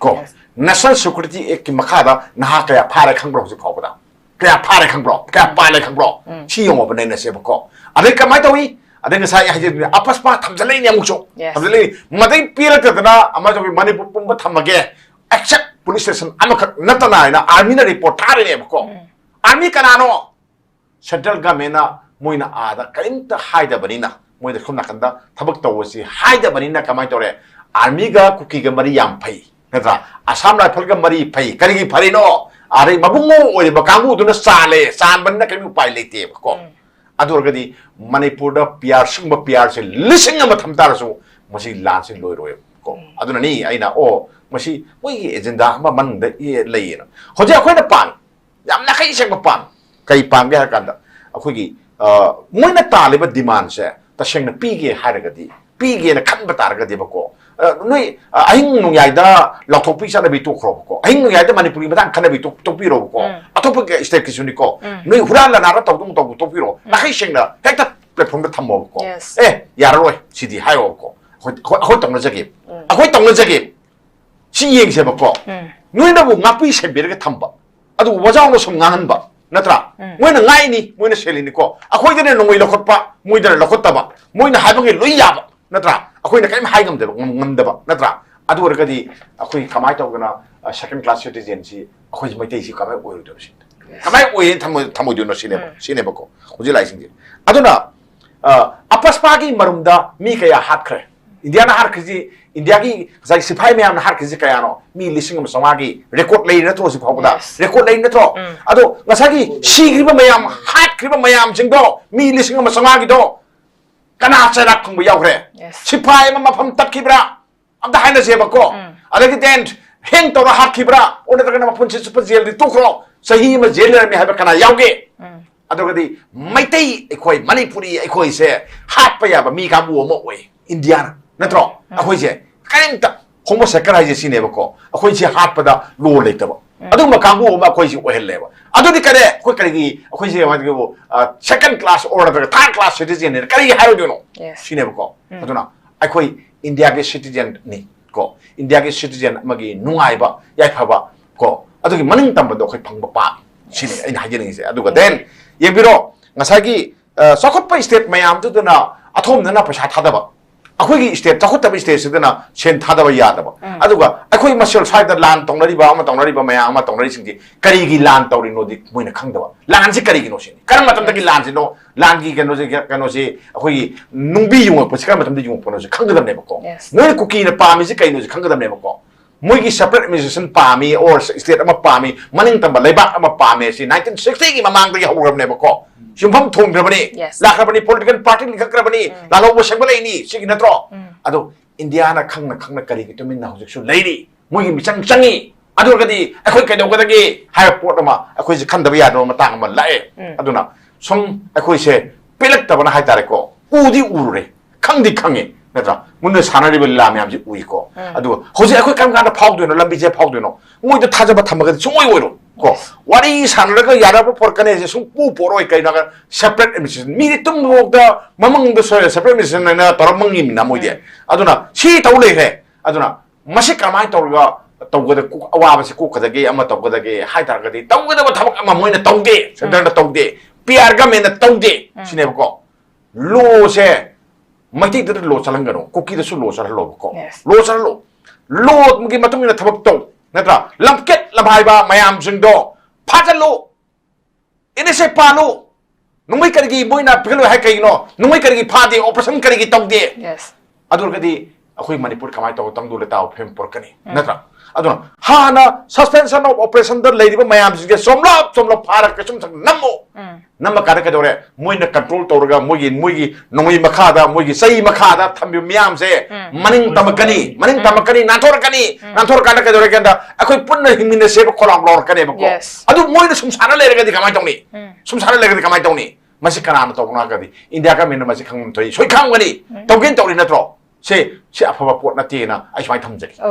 ꯀꯣ, National Security Act ꯀꯤ ꯃꯈꯥꯗ ꯅꯍꯥ ꯀꯌꯥ ꯐꯥꯔꯦ ꯈꯪꯕ꯭ꯔꯥ ꯍꯧꯖꯤꯛ ꯐꯥꯎꯕꯗ? ꯀꯌꯥ ꯐꯥꯔꯦ ꯈꯪꯕ꯭ꯔꯣ? ꯀꯌꯥ ꯄꯥꯜꯂꯦ ꯈꯪꯕ꯭ꯔꯣ? ꯁꯤ ꯌꯦꯡꯉꯣꯕ ꯅꯩꯅꯁꯦꯕꯀꯣ꯫ ꯑꯗꯩ ꯀꯃꯥꯏꯅ ꯇꯧꯏ? ꯑꯗꯩ ꯉꯁꯥꯏ ꯍꯥꯏꯖꯕꯅꯤ, ꯑꯄꯁꯄꯥ ꯊꯝꯖꯜꯂꯛꯏꯅꯦ ꯑꯃꯨꯛꯁꯨ꯫ Yes. ꯊꯝꯖꯜꯂꯛꯏꯅꯤ꯫ ꯃꯗꯩ ꯄꯦꯜꯂꯛꯇꯗꯅ ꯑꯃꯁꯨ ꯃꯅꯤꯄꯨꯔ ꯄꯨꯝꯕ ꯊꯝꯃꯒꯦ, except police station ꯑꯃꯈꯛ ꯅꯠꯇꯅ ꯍꯥꯏꯅ armyꯅ report ꯊꯥꯔꯤꯅꯦꯕꯀꯣ꯫ Army ꯀꯅꯥꯅꯣ? Central governmentꯅ ꯃꯣꯏꯅ ꯑꯥꯗ ꯀꯔꯤꯝꯇ ꯍꯥꯏꯗꯕꯅꯤꯅ, ꯃꯣꯏꯗ ꯁꯣꯝ ꯅꯥꯀꯟꯗ ꯊꯕꯛ ꯇꯧꯕꯁꯤ ꯍꯥꯏꯗꯕꯅꯤꯅ ꯀꯃꯥꯏꯅ ꯇꯧꯔꯦ? Armyꯒ ꯀꯨꯀꯤꯒ ꯃꯔꯤ ꯌꯥꯝ ꯐꯩ, ꯅꯠꯇ꯭ꯔꯥ? Assam Riflesꯒ ꯃꯔꯤ ꯐꯩ꯫ ꯀꯔꯤꯒꯤ ꯐꯔꯤꯅꯣ? ꯑꯗꯩ ꯃꯕꯨꯡꯉꯣ ꯑꯣꯏꯔꯤꯕ ꯀꯥꯡꯕꯨꯗꯨꯅ ꯆꯥꯜꯂꯦ, ꯆꯥꯟꯕꯅꯤꯅ ꯀꯔꯤꯝ ꯎꯄꯥꯏ ꯂꯩꯇꯦꯕꯀꯣ꯫ ꯑꯗꯨ ꯑꯣꯏꯔꯒꯗꯤ ꯃꯅꯤꯄꯨꯔꯗ PR, ꯁꯤꯒꯨꯝꯕ PRꯁꯦ ꯂꯤꯁꯤꯡ ꯑꯃ ꯊꯝ ꯇꯥꯔꯁꯨ ꯃꯁꯤ ꯂꯥꯟꯁꯤ ꯂꯣꯏꯔꯣꯏꯕꯀꯣ꯫ ꯑꯗꯨꯅꯅꯤ ꯑꯩꯅ, ꯑꯣ, ꯃꯁꯤ ꯃꯣꯏꯒꯤ agenda ꯑꯃ ꯃꯅꯨꯡꯗ ꯂꯩꯌꯦꯅ꯫ ꯍꯧꯖꯤꯛ ꯑꯩꯈꯣꯏꯅ ꯄꯥꯝꯃꯤ, ꯌꯥꯝ ꯅꯥꯈꯩ ꯁꯦꯡꯕ ꯄꯥꯝꯃꯤ꯫ ꯀꯩ ꯄꯥꯝꯒꯦ ꯍꯥꯏꯔ ꯀꯥꯟꯗ, ꯑꯩꯈꯣꯏꯒꯤ, ꯑ, ꯃꯣꯏꯅ ꯇꯥꯜꯂꯤꯕ demandꯁꯦ ꯇꯁꯦꯡꯅ ꯄꯤꯒꯦ ꯍꯥꯏꯔꯒꯗꯤ, ꯄꯤꯒꯦꯅ ꯈꯟꯕ ꯇꯥꯔꯒꯗꯤꯕꯀꯣ, ꯑ, ꯅꯣꯏ, ꯑ, ꯑꯍꯤꯡ ꯅꯣꯡꯌꯥꯏꯗ ꯂꯥꯎꯊꯣꯛꯄꯤ ꯆꯠꯅꯕꯤ ꯇꯣꯛꯈ꯭ꯔꯣꯕꯀꯣ, ꯑꯍꯤꯡ ꯅꯣꯡꯌꯥꯏꯗ ꯃꯅꯤꯄꯨꯔꯒꯤ ꯃꯇꯥꯡ ꯈꯟꯅꯕꯤ ꯇꯣꯛ-, ꯇꯣꯛꯄꯤꯔꯣꯕꯀꯣ꯫ ꯑꯇꯣꯞꯄ stateꯀꯤꯁꯨꯅꯤꯀꯣ, ꯅꯣꯏ ꯍꯨꯔꯥꯟ ꯂꯅꯥꯔ ꯇꯧꯗꯧ ꯇꯧꯕ ꯇꯣꯛꯄꯤꯔꯣ, ꯅꯥꯈꯩ ꯁꯦꯡꯅ ꯍꯦꯛꯇ platformꯗ ꯊꯝꯃꯣꯕꯀꯣ꯫ Yes. ꯑꯦ, ꯌꯥꯔꯔꯣꯏ ꯁꯤꯗꯤ ꯍꯥꯏꯌꯣꯕꯀꯣ꯫ ꯑꯩꯈꯣꯏ, ꯑꯩꯈꯣꯏ, ꯑꯩꯈꯣꯏ ꯇꯧꯅꯖꯒꯦ, ꯑꯩꯈꯣꯏ ꯇꯧꯅꯖꯒꯦ꯫ ꯁꯤ ꯌꯦꯡꯁꯦꯕꯀꯣ꯫ ꯅꯣꯏꯅꯕꯨ ꯉꯥꯛꯄꯤ ꯁꯦꯟꯕꯤꯔꯒ ꯊꯝꯕ, ꯑꯗꯨꯕꯨ ꯋꯥꯖꯥꯎꯅ ꯁꯨꯝ ꯉꯥꯡꯍꯟꯕ, ꯅꯠꯇ꯭ꯔꯥ? ꯃꯣꯏꯅ ꯉꯥꯛꯏꯅꯤ, ꯃꯣꯏꯅ ꯁꯦꯜꯂꯤꯅꯤꯀꯣ꯫ ꯑꯩꯈꯣꯏꯗꯅ ꯅꯣꯡꯃꯩ ꯂꯧꯈꯠꯄ, ꯃꯣꯏꯗꯅ ꯂꯧꯈꯠꯇꯕ, ꯃꯣꯏꯅ ꯍꯥꯏꯕꯉꯩ ꯂꯣꯏ ꯌꯥꯕ, ꯅꯠꯇ꯭ꯔꯥ? ꯑꯩꯈꯣꯏꯅ ꯀꯔꯤꯝ ꯍꯥꯏ ꯉꯝꯗꯕ, ꯉꯝ-, ꯉꯝꯗꯕ, ꯅꯠꯇ꯭ꯔꯥ? ꯑꯗꯨ ꯑꯣꯏꯔꯒꯗꯤ ꯑꯩꯈꯣꯏ ꯀꯃꯥꯏꯅ ꯇꯧꯗꯅ, ꯑ, second class citizenꯁꯤ ꯑꯩꯈꯣꯏ ꯃꯩꯇꯩꯁꯤ ꯀꯃꯥꯏꯅ ꯑꯣꯏꯔꯣꯏꯗꯣꯏꯅꯣ ꯁꯤꯅꯤ? ꯀꯃꯥꯏꯅ ꯑꯣꯏꯌꯦꯅ ꯊꯝꯃꯣꯏ-, ꯊꯝꯃꯣꯏꯗꯣꯏꯅꯣ ꯁꯤꯅꯦꯕ, ꯁꯤꯅꯦꯕꯀꯣ ꯍꯧꯖꯤꯛ ꯂꯥꯛꯏꯁꯤꯡꯁꯦ꯫ ꯑꯗꯨꯅ, ꯑ, ꯑꯄꯁꯄꯥꯒꯤ ꯃꯔꯨꯝꯗ ꯃꯤ ꯀꯌꯥ ꯍꯥꯠꯈ꯭ꯔꯦ? ꯏꯟꯗꯤꯌꯥꯅ ꯍꯥꯠꯈ꯭ꯔꯤꯁꯤ, ꯏꯟꯗꯤꯌꯥꯒꯤ ꯉꯁꯥꯏ ꯁꯤꯐꯥꯏ ꯃꯌꯥꯝꯅ ꯍꯥꯠꯈ꯭ꯔꯤꯁꯤ ꯀꯌꯥꯅꯣ? ꯃꯤ ꯂꯤꯁꯤꯡ ꯑꯃ ꯆꯥꯝꯃꯉꯥꯒꯤ record ꯂꯩꯔꯤ ꯅꯠꯇ꯭ꯔꯣ ꯍꯧꯖꯤꯛ ꯐꯥꯎꯕꯗ? Yes. Record ꯂꯩꯔꯤ ꯅꯠꯇ꯭ꯔꯣ? ꯑꯗꯣ ꯉꯁꯥꯏꯒꯤ ꯁꯤꯈ꯭ꯔꯤꯕ ꯃꯌꯥꯝ, ꯍꯥꯠꯈ꯭ꯔꯤꯕ ꯃꯌꯥꯝꯁꯤꯡꯗꯣ, ꯃꯤ ꯂꯤꯁꯤꯡ ꯑꯃ ꯆꯥꯝꯃꯉꯥꯒꯤꯗꯣ ꯀꯅꯥ ꯆꯩꯔꯥꯛ ꯐꯪꯕ ꯌꯥꯎꯈ꯭ꯔꯦ? Yes. ꯁꯤꯐꯥꯏ ꯑꯃ ꯃꯐꯝ ꯇꯠꯈꯤꯕ꯭ꯔꯥ? ꯑꯝꯇ ꯍꯥꯏꯅꯁꯦꯕꯀꯣ꯫ ꯑꯗꯒꯤ then hang ꯇꯧꯔ ꯍꯥꯠꯈꯤꯕ꯭ꯔꯥ? ꯑꯣ, ꯅꯠꯇ꯭ꯔꯒꯅ ꯃꯄꯨꯟꯁꯤ ꯆꯨꯞꯄ ꯖꯦꯜꯗꯤ ꯇꯣꯛꯈ꯭ꯔꯣ, ꯆꯍꯤ ꯑꯃ ꯖꯦꯜ ꯂꯩꯔꯝꯃꯤ ꯍꯥꯏꯕ ꯀꯅꯥ ꯌꯥꯎꯒꯦ? ꯑꯗꯨꯒꯗꯤ ꯃꯩꯇꯩ ꯑꯩꯈꯣꯏ, ꯃꯅꯤꯄꯨꯔꯤ ꯑꯩꯈꯣꯏꯁꯦ ꯍꯥꯠꯄ ꯌꯥꯕ ꯃꯤ ꯀꯥꯡꯕꯨ ꯑꯃ ꯑꯣꯏ ꯏꯟꯗꯤꯌꯥꯅ, ꯅꯠꯇ꯭ꯔꯣ? ꯑꯩꯈꯣꯏꯁꯦ ꯀꯔꯤꯝꯇ ꯍꯣꯃꯣꯁꯦꯀꯔ ꯍꯥꯏꯁꯦ ꯁꯤꯅꯦꯕꯀꯣ, ꯑꯩꯈꯣꯏꯁꯦ ꯍꯥꯠꯄꯗ law ꯂꯩꯇꯕ ꯑꯗꯨꯒꯨꯝꯕ ꯀꯥꯡꯕꯨ ꯑꯃ ꯑꯩꯈꯣꯏꯁꯦ ꯑꯣꯏꯍꯜꯂꯦꯕ꯫ ꯑꯗꯨꯗꯤ ꯀꯔꯤ, ꯑꯩꯈꯣꯏ ꯀꯔꯤꯒꯤ, ꯑꯩꯈꯣꯏꯁꯦ ꯍꯥꯏꯗꯤ, ꯑ, second class or ꯅꯠꯇ꯭ꯔꯒ third class citizenꯅꯦꯅ ꯀꯔꯤꯒꯤ ꯍꯥꯏꯔꯣꯏꯗꯣꯏꯅꯣ? Yes. ꯁꯤꯅꯦꯕꯀꯣ꯫ ꯑꯗꯨꯅ ꯑꯩꯈꯣꯏ ꯏꯟꯗꯤꯌꯥꯒꯤ citizenꯅꯤ ꯀꯣ, ꯏꯟꯗꯤꯌꯥꯒꯤ citizen ꯑꯃꯒꯤ ꯅꯨꯡꯉꯥꯏꯕ, ꯌꯥꯏꯐꯕ ꯀꯣ, ꯑꯗꯨꯒꯤ ꯃꯅꯤꯡ ꯇꯝꯕꯗꯣ ꯑꯩꯈꯣꯏ ꯐꯪꯕ ꯄꯥꯝꯃꯤ꯫ ꯁꯤꯅꯤ ꯑꯩꯅ ꯍꯥꯏꯖꯅꯤꯡꯉꯤꯁꯦ꯫ ꯑꯗꯨꯒ then ꯌꯦꯡꯕꯤꯔꯣ, ꯉꯁꯥꯏꯒꯤ ꯑ, ꯆꯥꯎꯈꯠꯄ state ꯃꯌꯥꯝꯗꯨꯗꯅ ꯑꯊꯣꯝꯗꯅ ꯄꯩꯁꯥ ꯊꯥꯗꯕ, ꯑꯩꯈꯣꯏꯒꯤ state, ꯆꯥꯎꯈꯠꯇꯕ state ꯁꯤꯗꯅ ꯁꯦꯟ ꯊꯥꯗꯕ ꯌꯥꯗꯕ꯫ ꯑꯗꯨꯒ ꯑꯩꯈꯣꯏ ꯃꯁꯦꯜ ꯁ꯭ꯋꯥꯏꯗ ꯂꯥꯟ ꯇꯧꯅꯔꯤꯕ ꯑꯃ ꯇꯧꯅꯔꯤꯕ ꯃꯌꯥꯝ ꯑꯃ ꯇꯧꯅꯔꯤꯁꯤꯡꯁꯤ ꯀꯔꯤꯒꯤ ꯂꯥꯟ ꯇꯧꯔꯤꯅꯣꯗꯤ ꯃꯣꯏꯅ ꯈꯪꯗꯕ꯫ ꯂꯥꯟꯁꯤ ꯀꯔꯤꯒꯤꯅꯣ ꯁꯤꯅꯤ꯫ ꯀꯔꯝꯕ ꯃꯇꯝꯗꯒꯤ ꯂꯥꯟꯁꯤꯅꯣ? ꯂꯥꯟꯒꯤ ꯀꯩꯅꯣꯁꯦ, ꯀꯩꯅꯣꯁꯦ, ꯑꯩꯈꯣꯏꯒꯤ ꯅꯨꯡꯕꯤ ꯌꯨꯡꯉꯛꯄꯁꯤ ꯀꯔꯝꯕ ꯃꯇꯝꯗ ꯌꯨꯡꯉꯛꯄꯅꯣꯁꯦ ꯈꯪꯒꯗꯕꯅꯦꯕꯀꯣ꯫ ꯃꯣꯏꯅ ꯀꯨꯀꯤꯅ ꯄꯥꯝꯃꯤꯁꯤ ꯀꯩꯅꯣꯁꯦ ꯈꯪꯒꯗꯕꯅꯦꯕꯀꯣ꯫ ꯃꯣꯏꯒꯤ separate administration ꯄꯥꯝꯃꯤ, or state ꯑꯃ ꯄꯥꯝꯃꯤ, ꯃꯅꯤꯡ ꯇꯝꯕ ꯂꯩꯕꯥꯛ ꯑꯃ ꯄꯥꯝꯃꯦ꯫ ꯁꯤ nineteen sixty ꯒꯤ ꯃꯃꯥꯡꯗꯒꯤ ꯍꯧꯈ꯭ꯔꯕꯅꯦꯕꯀꯣ꯫ ꯌꯨꯝꯐꯝ ꯊꯣꯡꯈ꯭ꯔꯕꯅꯤ, Yes. ꯂꯥꯛꯈ꯭ꯔꯕꯅꯤ, political party ꯂꯤꯡꯈꯠꯈ꯭ꯔꯕꯅꯤ, ꯂꯥꯜꯍꯧꯕ ꯁꯦꯝꯒꯠꯂꯛꯏꯅꯤ, ꯁꯤꯒꯤ ꯅꯠꯇ꯭ꯔꯣ? ꯑꯗꯣ ꯏꯟꯗꯤꯌꯥꯅ ꯈꯪꯅ ꯈꯪꯅ ꯀꯔꯤꯒꯤ ꯇꯨꯃꯤꯟꯅ ꯍꯧꯖꯤꯛꯁꯨ ꯂꯩꯔꯤ? ꯃꯣꯏꯒꯤ ꯃꯤꯆꯪ ꯆꯪꯉꯤ꯫ ꯑꯗꯨ ꯑꯣꯏꯔꯒꯗꯤ ꯑꯩꯈꯣꯏ ꯀꯩꯗꯧꯒꯗꯒꯦ ꯍꯥꯏꯕ ꯄꯣꯠ ꯑꯃ ꯑꯩꯈꯣꯏꯁꯦ ꯈꯟꯗꯕ ꯌꯥꯗꯕ ꯃꯇꯥꯡ ꯑꯃ ꯂꯥꯛꯑꯦ꯫ ꯑꯗꯨꯅ ꯁꯨꯝ ꯑꯩꯈꯣꯏꯁꯦ ꯄꯦꯜꯂꯛꯇꯕꯅ ꯍꯥꯏꯇꯥꯔꯦꯀꯣ, ꯎꯗꯤ ꯎꯔꯨꯔꯦ, ꯈꯪꯗꯤ ꯈꯪꯉꯦ, ꯅꯠꯇ꯭ꯔꯥ? ꯃꯨꯟꯅ ꯁꯥꯟꯅꯔꯤꯕ ꯂꯤꯂꯥ ꯃꯌꯥꯝꯁꯤ ꯎꯏꯀꯣ꯫ ꯑꯗꯨꯒ ꯍꯧꯖꯤꯛ ꯑꯩꯈꯣꯏ ꯀꯔꯝ ꯀꯥꯟꯗ ꯐꯥꯎꯗꯣꯏꯅꯣ? ꯂꯝꯕꯤꯁꯦ ꯐꯥꯎꯗꯣꯏꯅꯣ? ꯃꯣꯏꯗ ꯊꯥꯖꯕ ꯊꯝꯃꯒꯗꯤ ꯁꯨꯡꯑꯣꯏ ꯑꯣꯏꯔꯣꯏ ꯀꯣ꯫ ꯋꯥꯔꯤ ꯁꯥꯟꯅꯔꯒ ꯌꯥꯅꯕ ꯄꯣꯔꯛꯀꯅꯤ ꯍꯥꯏꯁꯦ ꯁꯨꯡꯄꯨ ꯄꯣꯔꯛꯑꯣꯏ꯫ ꯀꯩꯅꯣ ꯍꯥꯏꯔꯒ separate administration, ꯃꯤꯗꯤ ꯇꯨꯝꯕꯐꯥꯎꯗ ꯃꯃꯪꯗ ꯁꯣꯏꯔꯦ, separate administration ꯍꯥꯏꯅ ꯇꯧꯔ ꯃꯪꯉꯤꯃꯤꯅ ꯃꯣꯏꯗꯤ꯫ ꯑꯗꯨꯅ ꯁꯤ ꯇꯧ ꯂꯩꯈ꯭ꯔꯦ꯫ ꯑꯗꯨꯅ ꯃꯁꯤ ꯀꯃꯥꯏꯅ ꯇꯧꯔꯒ ꯇꯧꯒꯗ-, ꯀꯣꯛ-, ꯑꯋꯥꯕꯁꯤ ꯀꯣꯛꯀꯗꯒꯦ, ꯑꯃ ꯇꯧꯒꯗꯒꯦ ꯍꯥꯏ ꯇꯥꯔꯒꯗꯤ, ꯇꯧꯒꯗꯕ ꯊꯕꯛ ꯑꯃ ꯃꯣꯏꯅ ꯇꯧꯗꯦ, centre ꯅ ꯇꯧꯗꯦ, P R government ꯅ ꯇꯧꯗꯦ ꯁꯤꯅꯦꯕꯀꯣ꯫ Law ꯁꯦ ꯃꯩꯇꯩꯗ law ꯆꯠꯍꯟꯒꯅꯨ, ꯀꯨꯀꯤꯗꯁꯨ law ꯆꯠꯍꯜꯂꯣꯕꯀꯣ꯫ Yes. Law ꯆꯠꯍꯜꯂꯣ, law ꯒꯤ ꯃꯇꯨꯡ ꯏꯟꯅ ꯊꯕꯛ ꯇꯧ, ꯅꯠꯇ꯭ꯔꯥ? ꯂꯝꯀꯦꯠ ꯂꯝꯍꯥꯏꯕ ꯃꯌꯥꯝꯁꯤꯡꯗꯣ ꯐꯥꯖꯜꯂꯨ, N S A ꯄꯥꯜꯂꯨ꯫ ꯅꯣꯡꯃꯩ ꯀꯔꯤꯒꯤ ꯃꯣꯏꯅ ꯄꯤꯈꯠꯂꯣꯏ ꯍꯥꯏ ꯀꯩꯒꯤꯅꯣ? ꯅꯣꯡꯃꯩ ꯀꯔꯤꯒꯤ ꯐꯥꯗꯦ? Operation ꯀꯔꯤꯒꯤ ꯇꯧꯗꯦ? Yes. ꯑꯗꯨ ꯑꯣꯏꯔꯒꯗꯤ ꯑꯩꯈꯣꯏ ꯃꯅꯤꯄꯨꯔ ꯀꯃꯥꯏꯅ ꯇꯧꯕ ꯇꯪꯗꯨ ꯂꯩꯇꯥꯕ ꯐꯤꯕꯝ ꯄꯨꯔꯛꯀꯅꯤ, ꯅꯠꯇ꯭ꯔꯥ? ꯑꯗꯨꯅ ꯍꯥꯟꯅ suspension of operation ꯗ ꯂꯩꯔꯤꯕ ꯃꯌꯥꯝꯁꯤꯡꯁꯦ ꯆꯣꯝꯂꯞ ꯆꯣꯝꯂꯞ ꯐꯥꯔꯒ ꯀꯩꯁꯨꯝꯁꯪ ꯅꯝꯃꯣ꯫ ꯅꯝꯕ ꯀꯥꯟꯗ ꯀꯩꯗꯧꯔꯦ? ꯃꯣꯏꯅ control ꯇꯧꯔꯒ ꯃꯣꯏꯒꯤ, ꯃꯣꯏꯒꯤ ꯅꯣꯡꯃꯩ ꯃꯈꯥꯗ, ꯃꯣꯏꯒꯤ ꯆꯩ ꯃꯈꯥꯗ ꯊꯝꯕꯤꯕ ꯃꯌꯥꯝꯁꯦ ꯃꯅꯤꯡ ꯇꯝꯃꯛꯀꯅꯤ, ꯃꯅꯤꯡ ꯇꯝꯃꯛꯀꯅꯤ, ꯅꯥꯟꯊꯣꯔꯛꯀꯅꯤ, ꯅꯥꯟꯊꯣꯔꯀꯥꯟꯗ ꯀꯩꯗꯧꯔꯦ ꯀꯥꯟꯗ ꯑꯩꯈꯣꯏ ꯄꯨꯟꯅ ꯍꯤꯡꯃꯤꯟꯅꯁꯦꯕ ꯈꯣꯂꯥꯎ ꯂꯥꯎꯔꯛꯀꯅꯦꯕꯀꯣ꯫ Yes. ꯑꯗꯨ ꯃꯣꯏꯅ ꯁꯨꯝ ꯁꯥꯟꯅ ꯂꯩꯔꯒꯗꯤ ꯀꯃꯥꯏꯅ ꯇꯧꯅꯤ? ꯁꯨꯝ ꯁꯥꯟꯅ ꯂꯩꯔꯒꯗꯤ ꯀꯃꯥꯏꯅ ꯇꯧꯅꯤ? ꯃꯁꯤ ꯀꯅꯥꯅ ꯇꯧꯕꯅꯣ ꯍꯥꯏꯔꯒꯗꯤ India government ꯅ ꯃꯁꯤ ꯈꯪꯐꯝ ꯊꯣꯛꯏ, ꯁꯣꯏ ꯈꯪꯒꯅꯤ, ꯇꯧꯒꯦꯅ ꯇꯧꯔꯤ ꯅꯠꯇ꯭ꯔꯣ? ꯁꯦ, ꯁꯤ ꯑꯐꯕ ꯄꯣꯠ ꯅꯠꯇꯦꯅ ꯑꯩ ꯁꯨꯃꯥꯏꯅ ꯊꯝꯖꯒꯦ꯫